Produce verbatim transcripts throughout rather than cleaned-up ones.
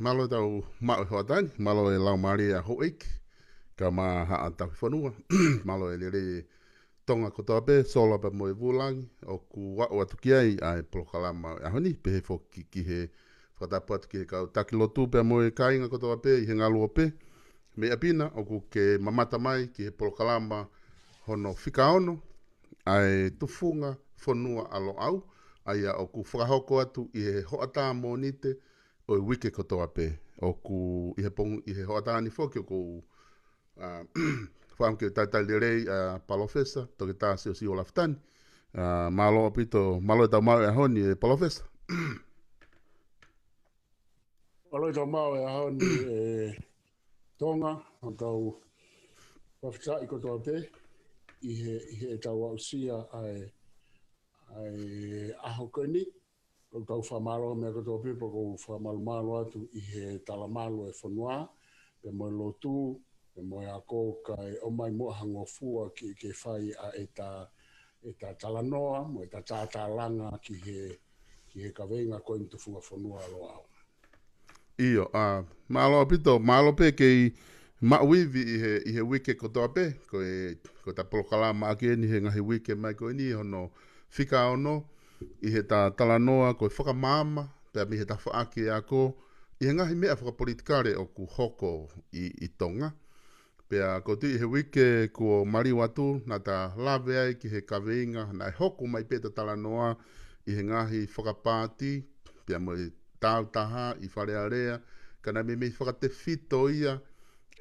Mālō e tau maʻu e hoʻatā ni, mālō e laumālie ʻa houʻeiki, kae ʻumaʻā haʻa tauhi fonua, mālō e lelei Tonga kotoa pē, Sola pea mo e Vulangi, ʻoku aʻu atu ki ai ʻa e polokalama ʻo e ʻaho ni, pehē foki ki he fakatapu atu ki he kau taki lotu pea mo e kāinga kotoa pē ʻi he ngaluope. Mei ʻapi na, ʻoku ke mamata mai ki he polokalama hono fika ono, ʻa e Tufunga Fonua ʻa Loʻau, ʻa ia ʻoku fakahoko atu ʻi he hoʻatā Mōnite ʻo e uike kotoa pē. ʻOku ʻi he pongi, ʻi he hoʻatā ni foki ʻoku ou, ʻa, fakaʻamu ke talitali lelei ʻa Palōfesa Toketā Siosiua Lafitani. ʻA, mālō ʻaupito, mālō e tau maʻu e ʻaho ni e Palōfesa. Mālō e tau maʻu e ʻaho ni e Tonga, ʻo tau fakafetaʻi kotoa pē ʻi he, ʻi he tau aʻusia ʻa e, ʻa e ʻaho ko eni. ʻOku tau fakamālō meʻa kotoa pē, pea ʻoku ou fakamalumalu atu ʻi he talamalu e fonua, pea mo e lotu, pea mo e ako kae ʻomai muʻa ha ngofua ke, ke fai ʻa ʻeta, ʻeta talanoa, mo ʻeta tātālanga ki he, ki he kaveinga ko eni Tufunga Fonua ʻa Loʻau. ʻIo, ʻa, mālō ʻaupito, mālō pē kei maʻu ivi ʻi he, ʻi he uike kotoa pē, ko e, ko ʻeta polokalama ʻaki eni he ngaahi uike mai ko eni hono fika ono, ʻi heʻeta talanoa, ko e fakamaama, pea mei he tafaʻaki e ako, ʻi he ngaahi meʻa fakapolitikale ʻoku hoko ʻi, ʻi Tonga. Pea ʻoku ou tui ʻi he uike kuo maliu atu, naʻá ta lave ai ki he kaveinga, naʻe hoko mai pē ʻeta talanoa ʻi he ngaahi fakapaati, pea mo e tāutaha ʻi Fale Alea, ka naʻe meimei fakatefito ia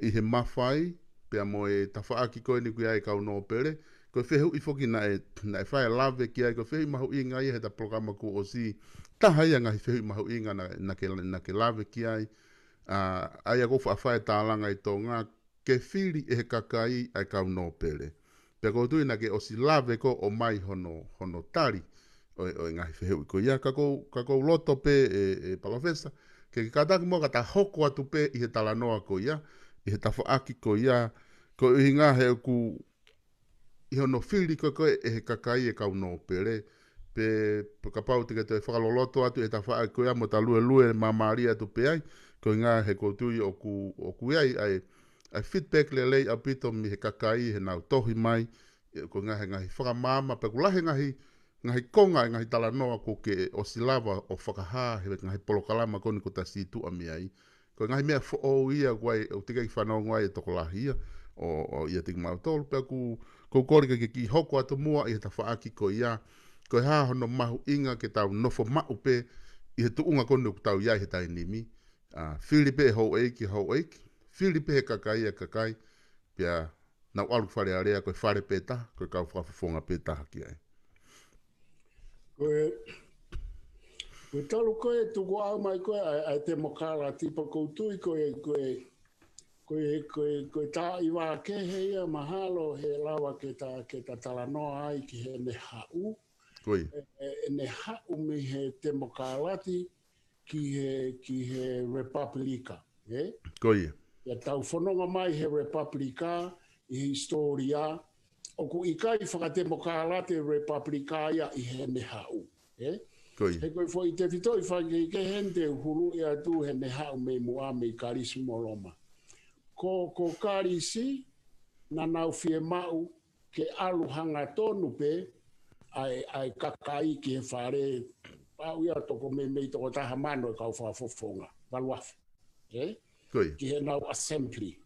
ʻi he mafai, pea mo e tafaʻaki ko eni ʻoku ʻi ai e kau nōpele, ko e fehuʻi foki naʻe, naʻe fai e lave ki ai, ko e fehuʻi mahuʻinga ia heʻeta polokalama kuo ʻosi, taha ia ngaahi fehuʻi mahuʻinga naʻa, naʻá ke, naʻá ke lave ki ai, ʻa, ʻa ia ʻoku ou faʻa fai e tālanga ʻi Tonga, ke fili ʻe he kakai ʻa e kau nōpele. Pea ʻoku ou tui naʻá ke ʻosi lave ko ē ʻomai hono, hono tali ʻo e, ʻo e ngaahi fehuʻi ko ia. Ka ʻoku ou, ka ʻoku ou loto pē e, e Palōfesa, ke ke kātaki muʻa ka ta hoko atu pē ʻi he talanoa ko ia, ʻi he tafaʻaki ko ia, ko e ʻuhinga he ʻoku ʻi hono fili ko ē ko ē ʻe he kakai e kau nōpele, pe, pe kapau te ke toe fakaloloto atu e tafaʻaki ko ia mo ta luelue māmālie atu pē ai, ko e ʻuhinga he ʻoku ou tui ʻoku, ʻoku ʻi ai, ʻa e, ʻa e feedback lelei ʻaupito mei he kakai heʻenau tohi mai, ʻe, ko e ʻuhinga he ngaahi fakamaama, pea ʻoku lahi e ngaahi, ngaahi konga, e ngaahi talanoa ʻoku ke ʻosi lava ʻo fakahā he ngaahi polokalama ko eni kuo ta situʻa mei ai. Ko e ngaahi meʻa foʻou ia ʻoku ʻi ai, ʻoku teʻeki fanongo ai e tokolahi ia ʻo, ʻo ʻiate kimautolu. Pea ʻoku, ʻoku ou kole ke ke kiʻi hoko atu muʻa ʻi he tafaʻaki ko ia. Ko e hā hono mahuʻinga ke tau nofo maʻu pē ʻi he tuʻunga ko eni ʻoku tau ʻi ai he taimi ni. ʻA, fili pē ʻe houʻeiki e houʻeiki, fili pē ʻe he kakai e kakai, pea nau ʻalu ki Fale Alea, ko e fale pē taha, ko e kau fakafofonga pē taha ki ai. Ko e, ko e talu ko ē tukuʻau mai ko ē ʻa e, ʻa e temokalati, pea ʻoku ou tui ko e, ko e, ko e, ko e, ko e taʻi vā kehe ia mahalo he lava ke ta, ke ta talanoa ai ki heʻene haʻu. Ko ia. ʻE, ʻe, ʻene haʻu mei he temokalati ki he, ki he Repapilika, ē? Ko ia. ʻI heʻetau fononga mai he Repapilika, ʻi he hisitōlia, ʻoku ʻikai fakatemokalati e Repapilika ia ʻi heʻene haʻu, ē? Ko ia. He ko e foʻi tefitoʻi fakakehekehe eni te u huluʻi atu heʻene haʻu mei muʻa mei Kalisi mo Loma. Ko, ko Kalisi, naʻa nau fiemaʻu ke ʻalu hangatonu pē ʻa e, ʻa e kakai ki he fale, pau ia toko meimei toko taha mano e kau fakafofonga, valu afe, ē? Ko ia. Ki heʻenau assembly.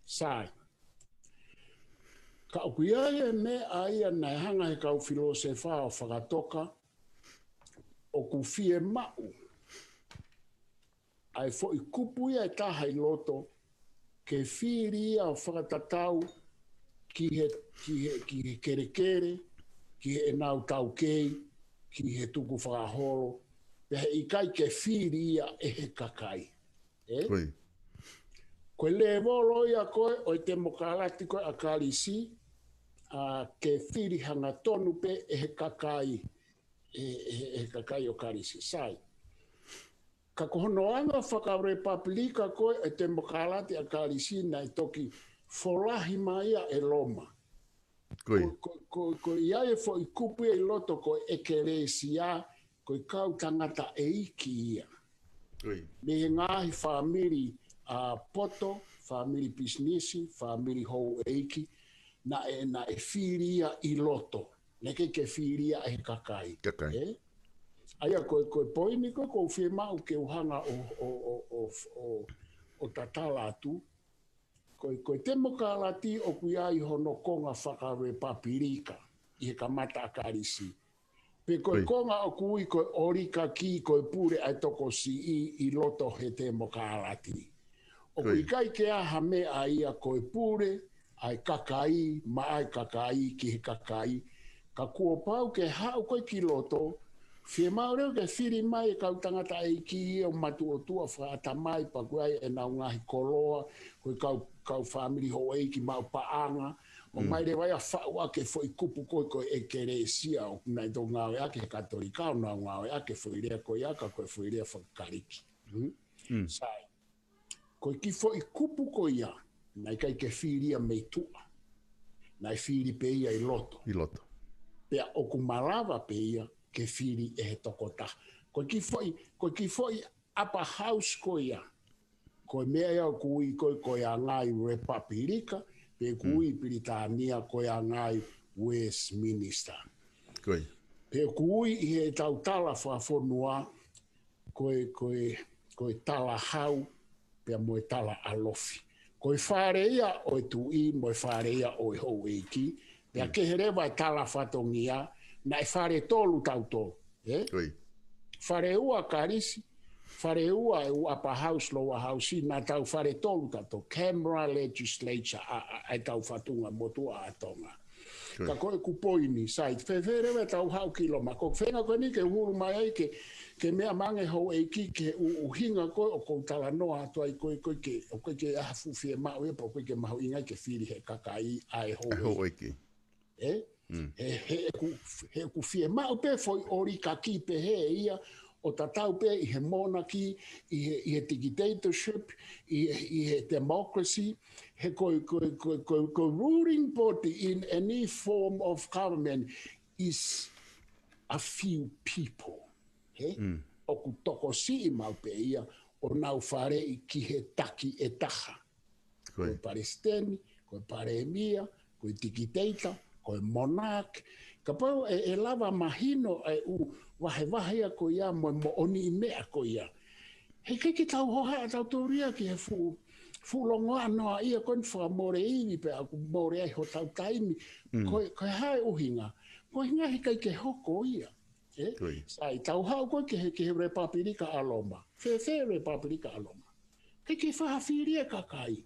Sai. Ka ʻoku ʻi ai e meʻa ia naʻe hanga he kau filōsefa ʻo fakatoka, ʻoku fiemaʻu ʻa e foʻi kupu ia ʻe taha ʻi loto, ke fili ia ʻo fakatatau ki he, ki he, ki he kelekele, ki heʻenau taukei, ki he tukufakaholo, pea he ʻikai ke fili ia ʻe he kakai. Ē? Ko ia. Ko e lēvolo ia ko ē ʻo e temokalati ko ē ʻa Kalisi, ʻa, ke fili hangatonu pē ʻe he kakai, ʻe, ʻe, ʻe he kakai ʻo Kalisi. Sai. Ka ko hono anga fakarepapilika ko ē e temokalati ʻa Kalisi naʻe toki folahi mai ia ʻe Loma. Ko ia. Ko, ko, ko, ko ia e foʻi kupu ia ʻi loto ko e ʻekelesia, ko e kau tangataʻeiki ia. Mei he ngaahi fāmili ʻa poto, fāmili pisinisi, fāmili houʻeiki, naʻe, naʻe fili ia ʻi loto. Naʻe ʻikai ke fili ia ʻe he kakai. Kakai. ʻE? ʻA ia ko e, ko e poini ko ē ʻoku ou fiemaʻu ke u hanga ʻo, ʻo, ʻo, ʻo, ʻo, ʻo tatala atu. Ko e, ko e temokalati ʻoku ʻi ai hono konga fakarepapilika ʻi he kamata ʻa Kalisi. Pe ko e konga ʻoku ui ko e ʻolikaki, ko e pule ʻa e tokosiʻi ʻi loto he temokalati. ʻOku ʻikai ke ʻi ai ha meʻa ia ko e pule ʻa e kakai, maʻa e kakai, ki he kakai. Ka kuo pau ke haʻu ko ē ki loto, fiemaʻu leva ke fili mai e kau tangataʻeiki ia ʻo matuʻotuʻa fakaʻatamai pea ʻoku ʻi ai ʻenau ngaahi koloa, ko e kau, kau fāmili houʻeiki maʻu paʻanga, ʻo mai leva ia faʻu ʻaki e foʻi kupu ko ē ko e ʻekelesia, ʻoku nau ngāueʻaki he Katolika, ʻo nau ngāueʻaki e foʻi lea ko ia ka ko e foʻi lea fakaKalisi. Sai. Ko e kiʻi foʻi kupu ko ia, naʻe ʻikai ke fili ia mei tuʻa. Naʻe fili pē ia ʻi loto. ʻI loto. Pea ʻoku malava pē ia ke fili ʻe he tokotaha. Ko e kiʻi foʻi, ko e kiʻi foʻi upper house ko ia. Ko e meʻa ia ʻoku ui ko ē ko e ngaahi repapilika, pe ʻoku ui ʻi Pilitānia ko e ngaahi Westminster. Pe ʻoku ui ʻi heʻetau tala fakafonua, ko e, ko e, ko e talahau, pea mo e tala ʻalofi. Ko e fale ia ʻo e tuʻi, mo e fale ia ʻo e houʻeiki, pea kehe leva e tala fatongia, naʻe fale tolu tautolu, ʻe? Fale ua Kalisi, fale ua e ʻū upper house, lower house, naʻa tau fale tolu tautolu, Canberra Legislature, ʻa, ʻa, ʻa e tau fatunga motuʻa ʻa Tonga. Ka ko ʻeku poini, sai, fēfē leva ʻetau haʻu ki Loma. Ko e feinga ko eni ke hulu mai ai ke, ke meʻa mai ange houʻeiki ki he ʻu-, ʻuhinga ko ē ʻoku ou talanoa atu ai ko ē, ko ē ke, ʻoku ʻikai ke ʻi ai ha fuʻu fiemaʻu ia, pea ʻoku ʻikai ke mahuʻinga ke fili he kakai ʻa e houʻeiki. ʻE? He, he ʻeku, he ʻeku fiemaʻu pē foʻi ʻolikaki pehē ia ʻo tatau pē ʻi he monarchy, ʻi he, ʻi he dictatorship, ʻi he, ʻi he democracy, he ko e, ko e, ko e, ko e, ko e ruling body in any form of government is a few people. He? ʻOku tokosiʻi maʻu pē ia ʻo nau faleʻi ki he taki ʻe taha. Ko e palesiteni, ko e palēmia, ko e dictator, ko e monarch. Kapau ʻe, ʻe lava mahino e ʻū vahevahe ia ko ia mo e moʻoniʻi meʻa ko ia. He ʻikai ke tau hohaʻa tautolu ia ki he fuʻu, fuʻu longoaʻa noaʻia ko eni fakamole ivi pea ʻoku mole ai hotau taimi. Ko e, ko e hā e ʻuhinga? Ko e ʻuhinga he ʻikai ke hoko ia. ʻE? Sai, tau haʻu ko ē ki he, ki he Repapilika ʻa Loma. Fēfē Repapilika ʻa Loma? ʻIkai ke fai ha fili ʻe he kakai.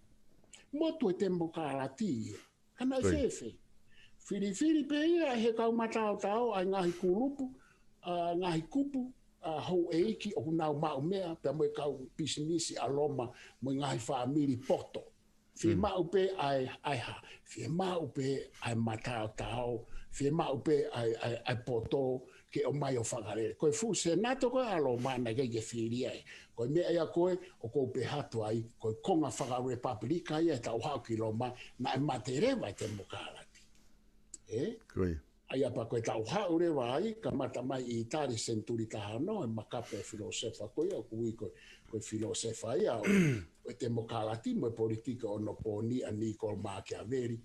Motu e temokalati ia. Ka naʻe fēfē? Filifili pē ia ʻe he kau mataotao ʻa e ngaahi kulupu, ʻa, ngaahi kupu, ʻa, houʻeiki ʻoku nau maʻu meʻa, pea mo e kau pisinisi ʻa Loma, mo e ngaahi fāmili poto. Fiemaʻu pē ʻa e, ʻa e hā, fiemaʻu pē ʻa e mataotao, fiemaʻu pē ʻa e, ʻa e, ʻa e poto, ke ʻomai ʻo fakalele. Ko e fuʻu senato ko ē ʻa Loma naʻe ʻikai ke fili ai. Ko e meʻa ia ko ē, ʻoku ou pehē atu ai, ko e konga fakarepapilika ia ʻetau haʻu ki Loma, naʻe mate leva e temokalati. ʻE? ʻA ia pea ko ʻetau haʻu leva ai, kamata mai ʻi ʻĪtali senituli taha ono, he makape e filōsefa ko ia, ʻoku ui ko, ko e filōsefa ia ʻo, ʻo e temokalati mo e politiki ʻo onopooni ʻa Nicola Machiavelli,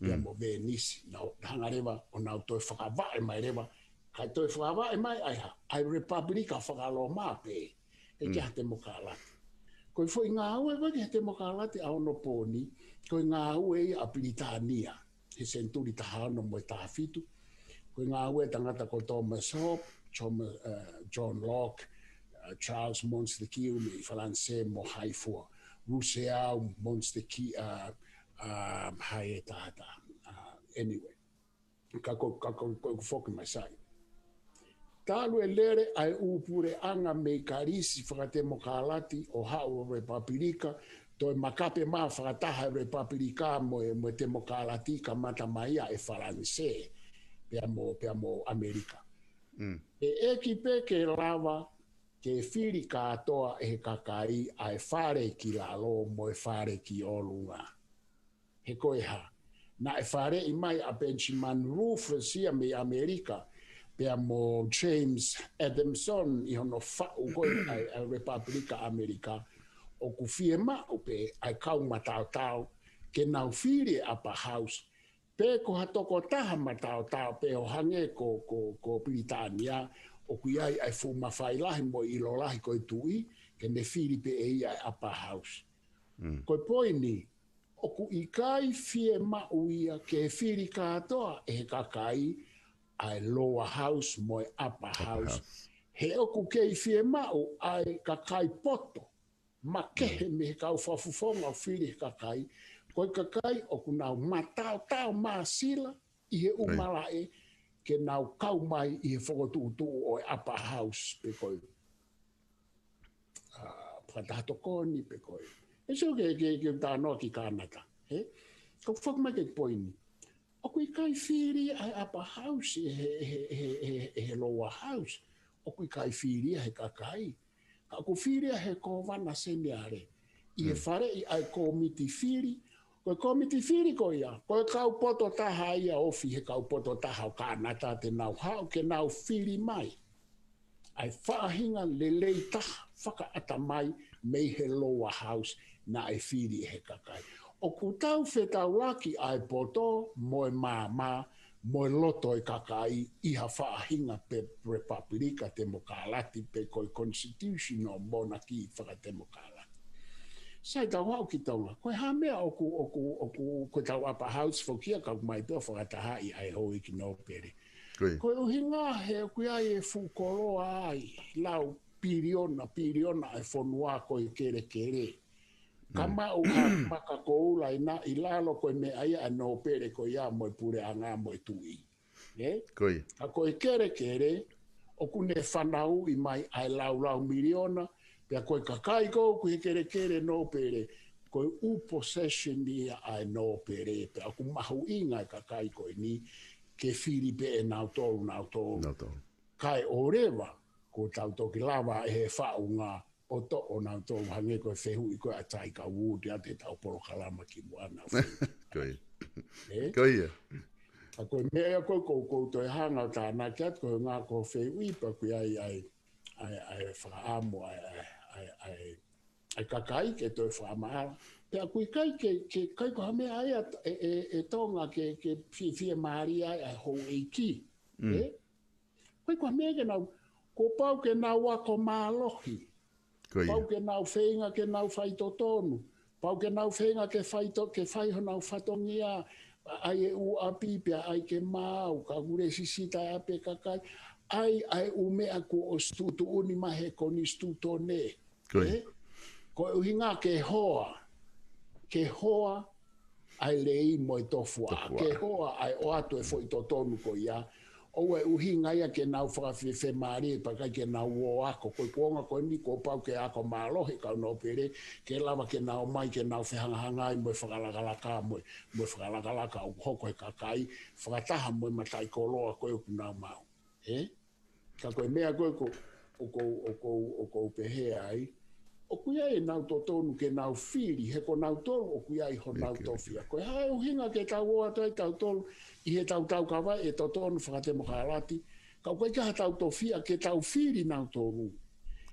pea mo Venisi, nau hanga leva, ʻo nau toe fakavaʻe mai leva, kae toe fakavaʻe mai ʻa e hā, ʻa e Repapilika faka-Loma pē, ʻikai ke ʻi ai ha temokalati. Ko e foʻi ngāue ko ē ki he temokalati ʻa onopooni, ko e ngāue ia ʻa Pilitānia. He senituli taha ono mo e taha fitu. Ko e ngāue ʻa e tangata ko Thomas Hobbes, Thomas, uh, John Locke, uh, Charles Montesquieu mei Falanisē mo hai fua. Russell Montesquieu, uh, uh, hai e tangata. Uh, anyway. Ka ko, ka ko, ko, ko foki mai sai. Talu e lele ʻa e ʻū puleʻanga mei Kalisi fakatemokalati ʻo haʻu ʻo Repapilika, toe makape mai fakataha e Repapilika mo e, mo e temokalati kamata mai ia ʻe Falanisē, pea mo, pea mo ʻAmelika. ʻE ʻeke pē ke lava ke fili kātoa ʻe he kakai ʻa e fale ki lalo mo e fale ki ʻolunga. He ko e hā, naʻe faleʻi mai ʻa Benjamin Rufus ia mei ʻAmelika, pea mo James Adamson ʻi hono faʻu ko ē ʻa e, ʻa e Lepapulika ʻAmelika, ʻoku fiemaʻu pē ʻa e kau mataotao ke nau fili e upper house, pe ko ha tokotaha mataotao pē ʻo hangē ko, ko, ko Pilitānia, ʻoku ʻi ai ʻa e fuʻu mafai lahi mo e ʻilo lahi ko e tuʻi, ke ne fili pē ʻe ia e upper house. Ko e poini, ʻoku ʻikai fiemaʻu ia ke fili kātoa ʻe he kakai ʻa e lower house mo e upper house. He ʻoku kei fiemaʻu ʻa e kakai poto makehe mei he kau fakafofonga ʻo fili he kakai. Ko e kakai ʻoku nau mataotao māsila ʻi he ʻū malaʻe ke nau kau mai ʻi he fokotuʻutuʻu ʻo e upper house pe ko e ʻa, fakataha tokoni pe ko e. ʻE sio ke, ke, ke tānoa ki Kānata, he? Ka u foki mai ki he poini. ʻOku ʻikai fili ʻa e upper house ʻe he, ʻe he, ʻe he, ʻe he, ʻe he lower house. ʻOku ʻikai fili ia he kakai. Ka ʻoku fili ia he kōvana seniale. ʻI he faleʻi ʻa e kōmiti fili. Ko e kōmiti fili ko ia, ko e kau poto taha ia ofi he kau poto taha ʻo Kānata te nau haʻu ke nau fili mai ʻa e faʻahinga lelei taha fakaʻatamai mei he lower house naʻe fili ʻe he kakai. ʻOku tau fetaulaki ʻa e poto mo e maama mo e loto e kakai ʻi ha faʻahinga pe repapulika temokalati pe ko e constitutional monarchy fakatemokalati. Sai, tau haʻu ki Tonga. Ko e hā meʻa ʻoku, ʻoku, ʻoku, ko e tau upper house foki ia ka ʻoku mai pē ʻo fakatahaʻi ʻa e houʻeiki nōpele. Ko e ʻuhinga he ʻoku ʻi ai e fuʻu koloa ai, lau piliona, piliona e fonua ko e kelekele. Ka maʻu ha maka koula ʻi na ʻi lalo ko e meʻa ia ʻa e nōpele ko ia mo e puleʻanga mo e tuʻi. Ē? Ka ko e kelekele, ʻoku ne fanauʻi mai ʻa e laulau miliona, pea ko e kakai ko ē ʻoku ʻi he kelekele nōpele, ko e ʻū possession ia ʻa e nōpele, pea ʻoku mahuʻinga e kakai ko eni, ke fili pē ʻe nautolu, nautolu. Kae ʻoleva, ko tau toki lava ʻe he faʻunga, ʻo toʻo nautolu hangē ko e fehuʻi ko ē ʻa Tiger Woods ʻi he tau polokalama ki muʻa naʻa. Ē? Ka ko e meʻa ia ko ē ʻoku ou toe hanga ʻo tānaki atu ko e ngaahi ko e fehuʻi pea ʻoku ʻi ai ʻa e, ʻa e, ʻa e fakaʻamu ʻa e, ʻa e, ʻa e, ʻa e kakai ke toe fakamaʻala. Pea ʻoku ʻikai ke, ke ʻikai ko ha meʻa ia ʻe, ʻe, ʻe Tonga ke, ke fie, fiemālie ai ʻa e houʻeiki. Ē? ʻIkai ko ha meʻa ke nau, kuo pau ke nau ako mālohi. Pau ke nau feinga ke nau faitotonu. Pau ke nau feinga ke faito, ke fai honau fatongia. ʻAi e ʻū ʻapi pea ʻai ke maau, ka ʻoku lesisita e ʻapi e kakai. ʻAi, ʻai ʻū meʻa kuo ʻosi tuʻutuʻuni mai he konisitūtone. Ē? Ko e ʻuhinga ke hoa, ke hoa ʻa e lei mo e tofuaʻa, ke hoa ʻa e ʻoatu e foʻi totonu ko ia. ʻOua ʻe ʻuhinga ia ke nau fakafefemālie pea ʻikai ke nau ō ako. Ko e kuonga ko eni kuo pau ke ako mālohi e kau nōpele, ke lava ke nau mai ke nau fehangahangai mo e fakalakalaka, mo e, mo e fakalakalaka ʻoku hoko he kakai, fakataha mo e mataʻikoloa ko ē ʻoku nau maʻu. Ē? Ka ko e meʻa ko ē ʻoku, ʻoku, ʻoku, ʻoku ou pehē ai, ʻoku ʻi ai ʻenau totonu ke nau fili, he ko nautolu ʻoku ʻi ai honau tofia. Ko e hā e ʻuhinga ke tau ō atu ai tautolu ʻi he tau tau kavai e totonu fakatemokalati, ka ʻoku ʻikai ke ʻi ai ha tau tofia ke tau fili nautolu.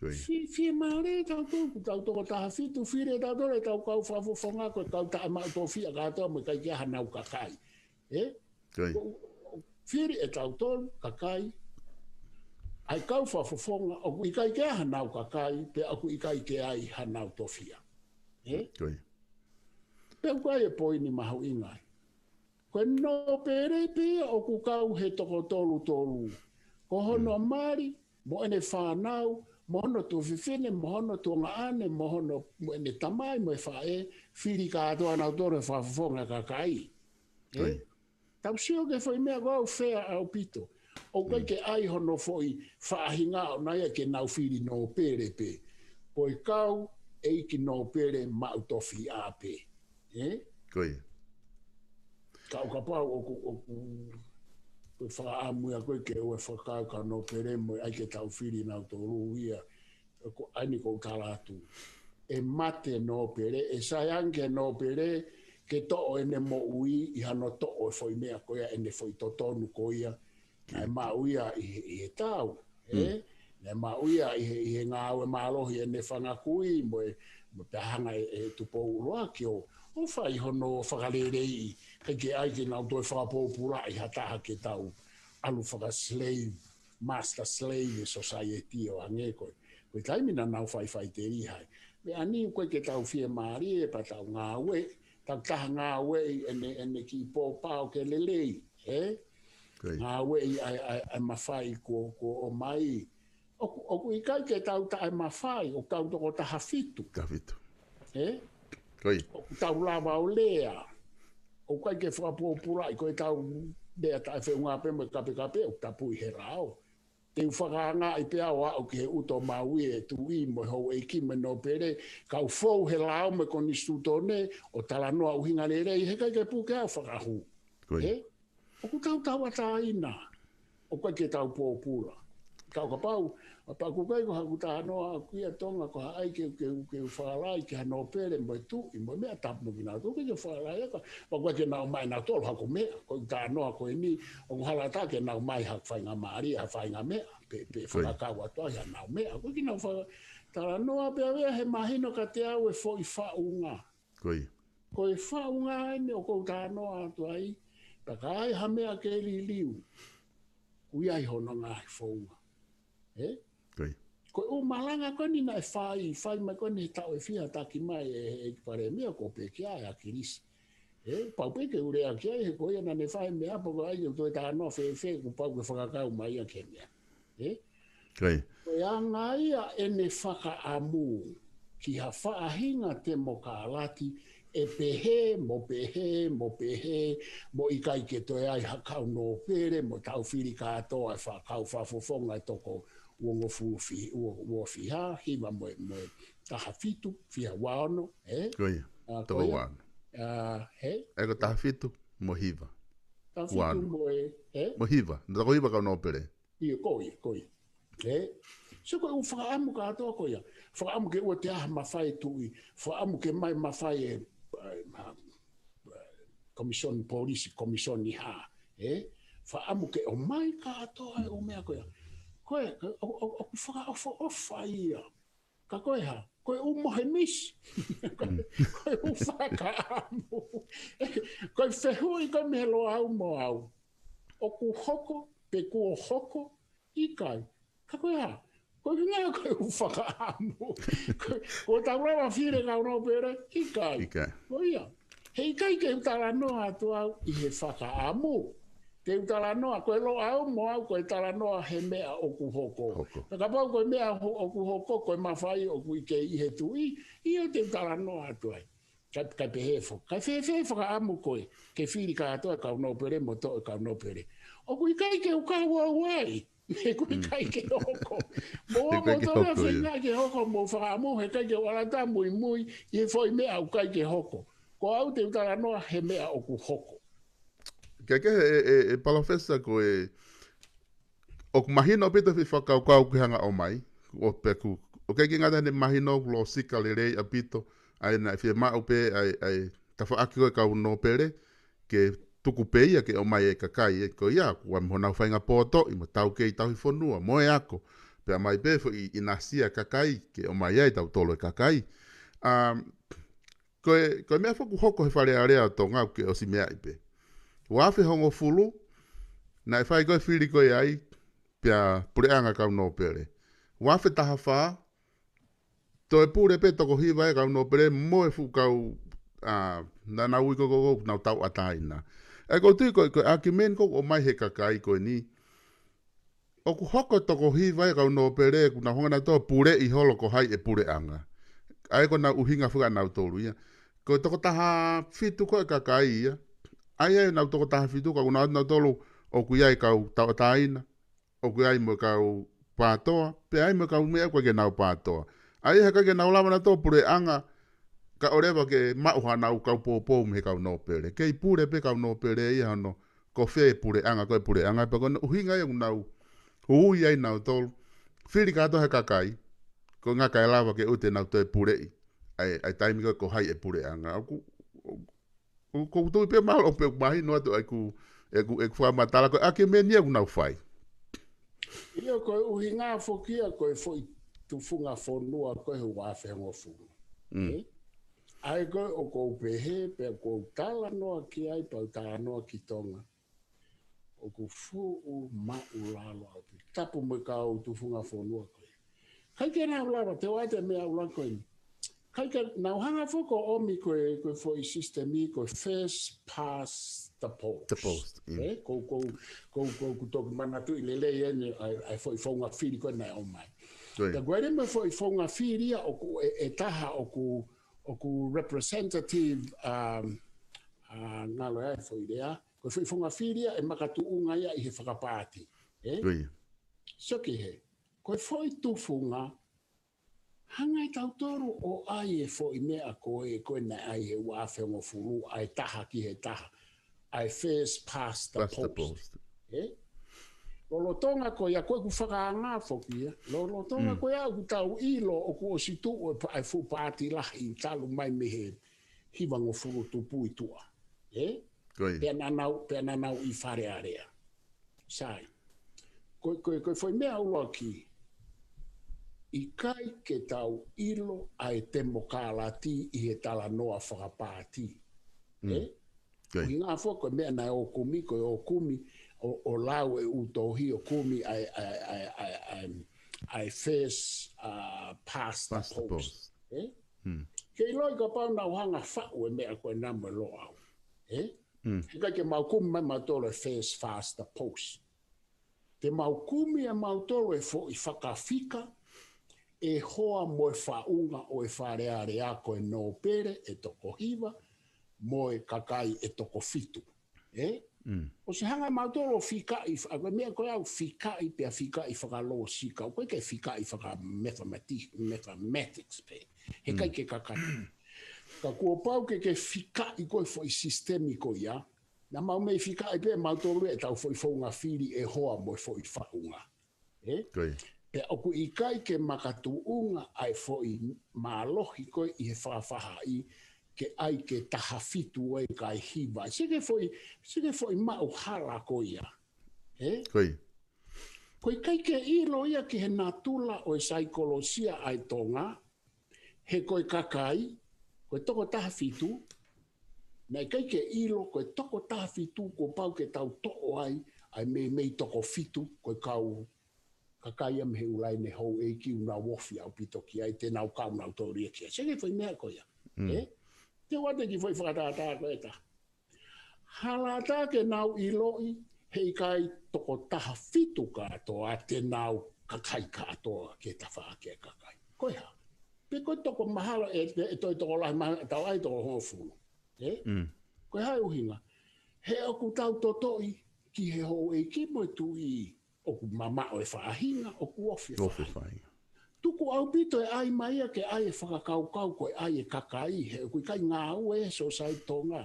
Fie, fiemālie tautolu, ʻoku tau toko taha fitu, fili ʻe tautolu e tau kau fakafofonga ko e kau taʻemaʻu tofia kātoa mo e ʻikai ke ʻi ai hanau kakai. Ē? Fili ʻe tautolu, kakai, ʻa e kau fakafofonga, ʻoku ʻikai ke ʻi ai hanau kakai, pea ʻoku ʻikai ke ʻi ai hanau tofia. Ē? Pea ʻoku ʻi ai e poini mahuʻinga ai. Ko e nōpele pē ia ʻoku kau he toko tolu tolu. Ko hono mali, mo ʻene fānau, mo hono tuofefine, mo hono tuongaʻane, mo hono, mo ʻene tamai, mo e faʻē, fili kātoa nautolu he fakafofonga kakai. Ē? Tau sio ki he foʻi meʻa ko ē ʻoku fea ʻaupito. ʻOku ʻikai ke ʻi ai hono foʻi faʻahinga ʻona ia ke nau fili nōpele pē. Ko e kau ʻeiki nōpele maʻu tofiʻa pē. Ē? Ka ʻo kapau ʻoku, ʻoku, ʻoku fakaʻamu ia ko ē ke ʻoua ʻe fakakau kau nōpele mo e ʻai ke tau fili nautolu ia. Ko ʻeni ʻoku ou tala atu. ʻE mate nōpele, ʻe sai ange nōpele, ke toʻo ʻene moʻui, ʻi hano toʻo e foʻi meʻa ko ia, ʻene foʻi totonu ko ia, Naʻe maʻu ia ʻi he, ʻi he tau, ē? Naʻe maʻu ia ʻi he, ʻi he ngāue mālohi ʻene fanga kui, mo e, mo e pehē ange ʻe, ʻe Tupou ʻUluaki ʻo, ʻo fai hono fakaleleiʻi, ʻikai ke ʻai ke nau toe fakapōpulaʻi ha taha ke tau ʻalu faka-slave, master slave society ʻo hangē ko ē. Ko e taimi naʻa nau faʻifaʻiteliha ai. Meʻa ni ʻoku ʻikai ke tau fiemālie pea tau ngāueʻi, tau taha ngāueʻi ʻene, ʻene kiʻi pōpao ke lelei, ē? Ngāueʻi ʻa e, ʻa e, ʻa e mafai kuo, kuo ʻomai. ʻOku, ʻoku ʻikai ke tau taʻemafai, ʻoku tau toko taha fitu. Taha fitu. Ē? ʻOku tau lava ʻo lea. ʻOku ʻikai ke fakapōpulaʻi, ko e tau lea taʻefeʻunga pē mo e kapekape, ʻoku tapui he lao. Te u fakaangaʻi pē au ʻo aʻu ki he ʻuto maui ʻe Tuʻi mo e houʻeiki mo e nōpele, kau fou he lao mo e konisitūtone, ʻo talanoa ʻuhinga lelei, he ʻikai ke puke au fakahū. Ē? ʻOku tau tauʻatāina. ʻOku ʻikai ke tau pōpula. Ka ʻo kapau, ʻa pea ʻoku ʻikai ko haku talanoa ʻaʻaku ia Tonga ko ha ʻai ke, ke, ke fakalai ki ha nōpele mo e Tuʻi, mo e meʻa tapu mo kinautolu, ʻikai ke fakalai ʻaʻaku, pea ʻoku ʻikai ke nau ʻomai nautolu haku meʻa, ko e talanoa ko eni, ʻoku hala atu ke nau ʻomai ha faingamālie, ha faingameʻa, pe, pe fakakau atu ai ha nau meʻa, ʻoku ʻikai ke nau faka-, talanoa pē au ia he mahino kiate au e foʻi faʻunga. Ko e faʻunga eni ʻoku ou talanoa atu ai, pea ka ʻi ai ha meʻa ke liliu, ʻoku ʻi ai hono ngaahi founga. Ē? Ko e ʻū malanga ko eni naʻe fai, fai mai ko eni he taʻu ʻe fiha taki mai ʻe, ʻe he ʻEiki Palēmia ko Pekia ʻa Kilisi. Ē? Pau pē ke u lea ki ai he ko ia naʻa ne fai meʻa pea ko ai ke u toe talanoa fēfē kuo pau ke fakakau mai ia ki he meʻa. Ē? Ko e anga ia ʻene fakaʻamu ki ha faʻahinga temokalati ʻe pehē, mo pehē, mo pehē, mo ʻikai ke toe ʻi ai ha kau nōpele, mo tau fili kātoa e fakakau fakafofonga ʻe toko uongofulu fi-, ua-, ua fiha, hiva mo e, mo e taha fitu, fiha ua ono, ē? Ko ia, ʻa, toko ko ia. Ua ono. ʻA, he? ʻE ko taha fitu mo hiva. Taha fitu mo e, ē? Mo hiva. Toko hiva kau nōpele. ʻIo, ko ia, ko ia. Ē? So ko e ʻū fakaʻamu kātoa ko ia. Fakaʻamu ke ʻoua te ʻi ai ha mafai Tuʻi. Fakaʻamu ke ʻomai mafai e, e, ma-, e, Commission Police, Commission hā. Ē? Fakaʻamu ke ʻomai kātoa e ʻū meʻa ko ia. Ko e, ʻo, ʻo, ʻoku fakaʻofoʻofa ia. Ka ko e hā, ko e ʻū mohe misi. Ko e, ko e ʻū fakaʻamu. Ko e fehuʻi ko ē mei he Loʻau mo au. ʻOku hoko, pe kuo hoko, ʻikai. Ka ko e hā, ko e ʻuhinga ko e ʻū fakaʻamu. Ko, ko tau lava fili kau nōpele, ʻikai. ʻIkai. Ko ia. He ʻikai ke u talanoa atu au ʻi he fakaʻamu. Te u talanoa, ko e Loʻau mo au, ko e talanoa he meʻa ʻoku hoko. Hoko. Pea kapau ko e meʻa ho-, ʻoku hoko, ko e mafai ʻoku ʻi ai ʻi he Tuʻi, ʻio te u talanoa atu ai. Ka, ka pehē foki. Ka fēfē fakaʻamu ko ē, ke fili kātoa e kau nōpele mo toʻo e kau nōpele. ʻOku ʻikai ke u kau au ai. He ʻoku ʻikai ke hoko. Mo, mo tō feinga ke hoko mo fakaʻamu, he ʻikai ke u ʻalu atu ʻo muimui ʻi he foʻi meʻa ʻoku ʻikai ke hoko. Ko au te u talanoa he meʻa ʻoku hoko. Ke ke e, e, e palōfesa ko e, ʻoku mahino ʻaupito e foʻi fakakaukau ke hanga ʻo ʻomai, ʻo peku. ʻOku ʻikai ke ngata ʻene mahino ʻoku lōsika lelei ʻaupito, ʻa ia naʻe fiemaʻu pē, ʻa e, ʻa e tafaʻaki ko ē kau nōpele, ke tuku pē ia ke ʻomai e kakai, ē, ko ia, kuo ʻi ai mo honau faʻahinga pōtoʻi, mo taukei tauhi fonua, mo e ako. Pea ʻomai pē foʻi ʻinasi ʻa e kakai, ke ʻomai ai tautolu e kakai. Um, ko e, ko e meʻa foki ʻoku hoko he Fale Alea ʻo Tonga ʻoku ke ʻosi meaʻi pē. Ua afe hongofulu, naʻe fai ko ē fili ko ē ai, pea puleʻanga kau nōpele. Ua afe taha fā, toe pule pē toko hiva e kau nōpele mo e fuʻu kau, ʻa, naʻa nau ui ko ē ko ē ʻoku nau tauʻatāina. ʻA ia ʻoku ou tui ko e, ko e ʻakimeni ko ē ʻoku ʻomai he kakai ko eni. ʻOku hoko toko hiva e kau nōpele, ʻoku nau hanga nautolu ʻo puleʻi holo ko hai e puleʻanga. ʻA ia ko ʻenau ʻuhinga fakaʻanautolu ia. Ko e toko taha fitu ko ē kakai ia. ʻA ia ʻenau toko taha fitu ka ʻoku nau, nautolu ʻoku ʻi ai e kau tauʻatāina. ʻOku ʻi ai mo e kau pātoa, pea ʻi ai mo e kau meʻa ʻoku ʻikai ke nau pātoa. ʻA ia he ʻikai ke nau lava nautolu ʻo puleʻanga, kae ʻoua leva ke maʻu haʻanau kau poupou mei he kau nōpele. Kei pule pē kau nōpele ia hono, ko fē puleʻanga, ko e puleʻanga, pea ko hono ʻuhinga ia ʻoku nau ui ai nautolu. Fili kātoa he kakai, ko e ʻuhinga kae lava ke ʻoua te nau toe puleʻi. ʻA e, ʻa e taimi ko ē ko hai e puleʻanga. ʻOku, ʻoku, ʻoku ou tui pē mahalo pē ʻoku mahino atu ʻeku, ʻeku, ʻeku fakamatala ko e ʻakimeni ia ʻoku nau fai. ʻIo, ko e ʻuhinga foki ia ko e foʻi tufunga fonua ko e ua afe hongofulu. Mm. Eh? ʻA ia ko e ʻoku ou pehē, pea ʻoku ou talanoa ki ai, pea u talanoa ki Tonga. ʻOku fuʻu maʻulalo ʻaupito. Tapu mo e kau tufunga fonua ko ē. ʻIkai ke nau lava, te u ʻai atu e meʻa ʻuluaki ko eni. ʻIkai ke nau hanga foki ʻo ʻomi ko e, ko e foʻi sisitemi ko e first past the post. The post, mm. Eh, ko, ko, ko, ko, ko toki manatuʻi lelei eni, ʻa e, ʻa e foʻi founga fili ko ē naʻe ʻomai. Ko ia. Ka ko e lele mo e foʻi founga fili ia ʻoku, ʻe, ʻe taha ʻoku, ʻoku representative, um, a, ngalo ʻa e foʻi lea, ko e foʻi founga fili ia ʻe makatuʻunga ia ʻi he fakapaati. Eh? Ko ia. Sio ki he, ko e foʻi tufunga, hanga ʻe tautolu ʻo ʻai e foʻi meʻa ko ē, ko ē naʻe ʻai he ua afe hongofulu, ʻa e taha ki he taha, ʻa e first past the post. Past the post. Eh? Lolotonga ko ia, ko ʻeku fakaanga foki ia. Lolotonga Mm. ko ia ʻoku tau ʻilo ʻoku ʻosi tuʻu e pa-, ʻa e fuʻu paati lahi talu mai mei he hiva hongofulu tupu ʻi tuʻa. Eh? Ko ia. Pea naʻa nau, pea naʻa nau ʻi Fale Alea. Sai. Ko, ko, ko e foʻi meʻa ʻuluaki, ʻikai ke tau ʻilo ʻa e temokalati ʻi he talanoa fakapaati. Mm. Eh? Ko ia. ʻUhinga foki ko e meʻa naʻe ʻo kumi, ko e ʻo kumi, ʻo, ʻo lau e ʻū tohi ʻo kumi ʻa e, ʻa e, ʻa e, ʻa e, ʻa e, ʻa e first, uh, past the Past the post. post. Eh? Mm. Ke ʻiloʻi kapau naʻa ku hanga faʻu e meʻa ko ena mo e Loʻau. Eh? Mm. He ʻikai ke mau kumi mai mautolu e first past the post. Te mau kumi ʻe mautolu e foʻi fakafika, ʻe hoa mo e faʻunga ʻo e Fale Alea ko e nōpele ʻe toko hiva, mo e kakai ʻe toko fitu. Eh? Mm. ʻOsi hanga mautolu ʻo fikaʻi, ʻa ko e meʻa ko ia ʻoku fikaʻi pea fikaʻi fakalōsika, ʻoku ʻikai ke fikaʻi faka-mathemati-, mathematics pē. He Mm. ʻikai ke kakano. Ka kuo pau ke ke fikaʻi ko e foʻi sisitemi ko ia, naʻa mau mei fikaʻi pē mautolu ʻetau foʻi founga fili ʻe hoa mo e foʻi faʻunga. Eh? Ko ia. Pea ʻoku ʻikai ke makatuʻunga ʻa e foʻi mālohi ko ē ʻi he fakafaʻahi ke ʻai ke taha fitu ʻe ʻikai hiva. Sio ki he foʻi, sio ki he foʻi maʻuhala ko ia. Eh? Ko ia. ʻOku ʻikai ke ʻilo ia ki he natula ʻo e saikolosia ʻa e Tonga, he ko e kakai, ko e toko taha fitu, naʻe ʻikai ke ʻilo, ko e toko taha fitu, kuo pau ke tau toʻo ai, ʻa e meimei toko fitu, ko e kau kakai ia mei he ʻū laine houʻeiki ʻoku nau ofi ʻaupito ki ai, te nau kau nautolu ia ki ai. Sio ki he foʻi meʻa ko ia. Mm. Eh? Te u ʻoatu e kiʻi foʻi fakatātā ko ē ʻe taha. Hala ʻatā ke nau ʻiloʻi, he ʻikai toko taha fitu kātoa te nau kakai kātoa ki he tafaʻaki ʻa e kakai. Ko e hā? Pe ko e toko mahalo ʻe, ʻe, ʻe toe tokolahi mahalo, tau ʻai toko hongofulu. Eh? Mm. Ko e hā e ʻuhinga? He ʻoku tau totoʻi ki he houʻeiki mo e tuʻi ʻoku mamaʻo e faʻahinga, ʻoku ofi e Ofi e faʻahinga. faʻahinga. Tuku ʻaupito e ʻai mai ia ke ʻai e fakakaukau ko e ʻai e kakai, he ʻoku ʻikai ngāue e sōsaieti Tonga.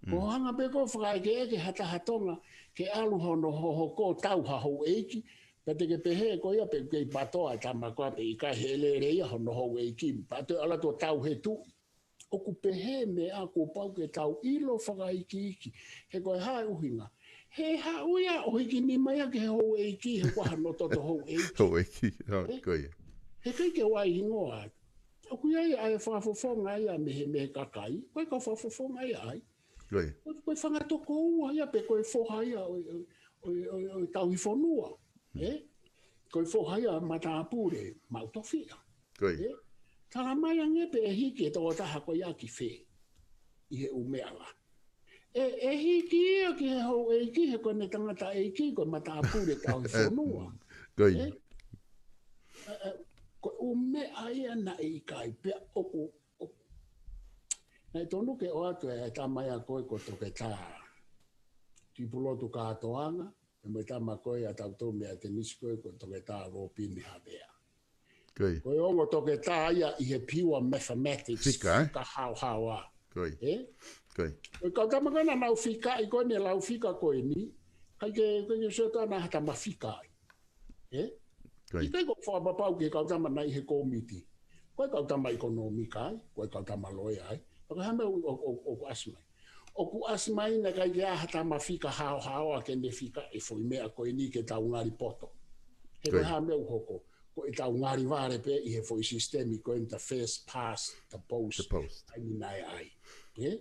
Ko Mm. hanga pē ko e fakaʻekeʻeke ha taha Tonga, ke ʻalu hono hohoko tau ha houʻeiki, pea te ke pehē ko ia pe kei patoa e tama ko ia pe ʻikai, he lele ia hono houʻeiki, pea toe ʻalu atu ʻo tau he tuʻi. ʻOku pehē meʻa kuo pau ke tau ʻilo fakaikiiki. He ko e hā e ʻuhinga? He haʻu ia ʻo hiki nima ia ki he houʻeiki, he ko hano toto houʻeiki. Houʻeiki, oh, Eh? ko ia. He ʻikai ke u ʻai hingoa atu. ʻOku ʻi ai ʻa e fakafofonga ia mei he, mei he kakai. Ko e kau fakafofonga ia ai. Ko ia. Ko, ko e fanga tokoua ia pe ko e foha ia ʻo, ʻo, ʻo, ʻo, ʻo e tauhi fonua. Hmm. Eh? Ko e foha ia matāpule, maʻu tofiʻa. Ko ia. Eh? Tala mai ange pe ʻe hiki e tokotaha ko ia ki fē ʻi he ʻū meʻa lahi. ʻE, ʻe hiki ia ki he houʻeiki, he ko ʻene tangataʻeiki, ko e matāpule tauhi fonua. Ko ia. Eh? Eh, eh, ko e ʻū meʻa ia naʻe ʻikai pea ʻoku, ʻoku. Naʻe tonu ke ʻoatu e tama ia ko ē ko Toketā Tuʻipulotu Kātoanga, ʻe mo e tama ko ē ʻa tautolu mei ʻAtenisi ko ē ko Toketā Lōpini Havea. Ko ia. Ko e ongo toketā ia ʻi he pure mathematics Fika, eh? fakahaohaoa. Ko ia. Eh? Ko ia. Ko e kau tama ko ē naʻa nau fikaʻi ko eni, lau fika ko eni, ʻikai ke, ʻikai ke sio atu naʻa ha tama fikaʻi. Eh? Ko ia. ʻIkai ko e fakapapau ki he kau tama naʻe ʻi he kōmiti. Ko e kau tama ʻikonōmika ai, ko e kau tama loea ai. Ka ko e hā e meʻa ʻo, ʻo, ʻo, ʻoku ʻasi mai. ʻOku ʻasi mai naʻe ʻikai ke ʻi ai ha tama fika haohaoa ke ne fikaʻi e foʻi meʻa ko eni ke tau ngali poto. He ko e hā meʻa ʻoku hoko? Ko ʻetau ngali vale pē ʻi he foʻi sisitemi ko eni, the first past the post. The post. ʻAi ni naʻe ʻai. Ē?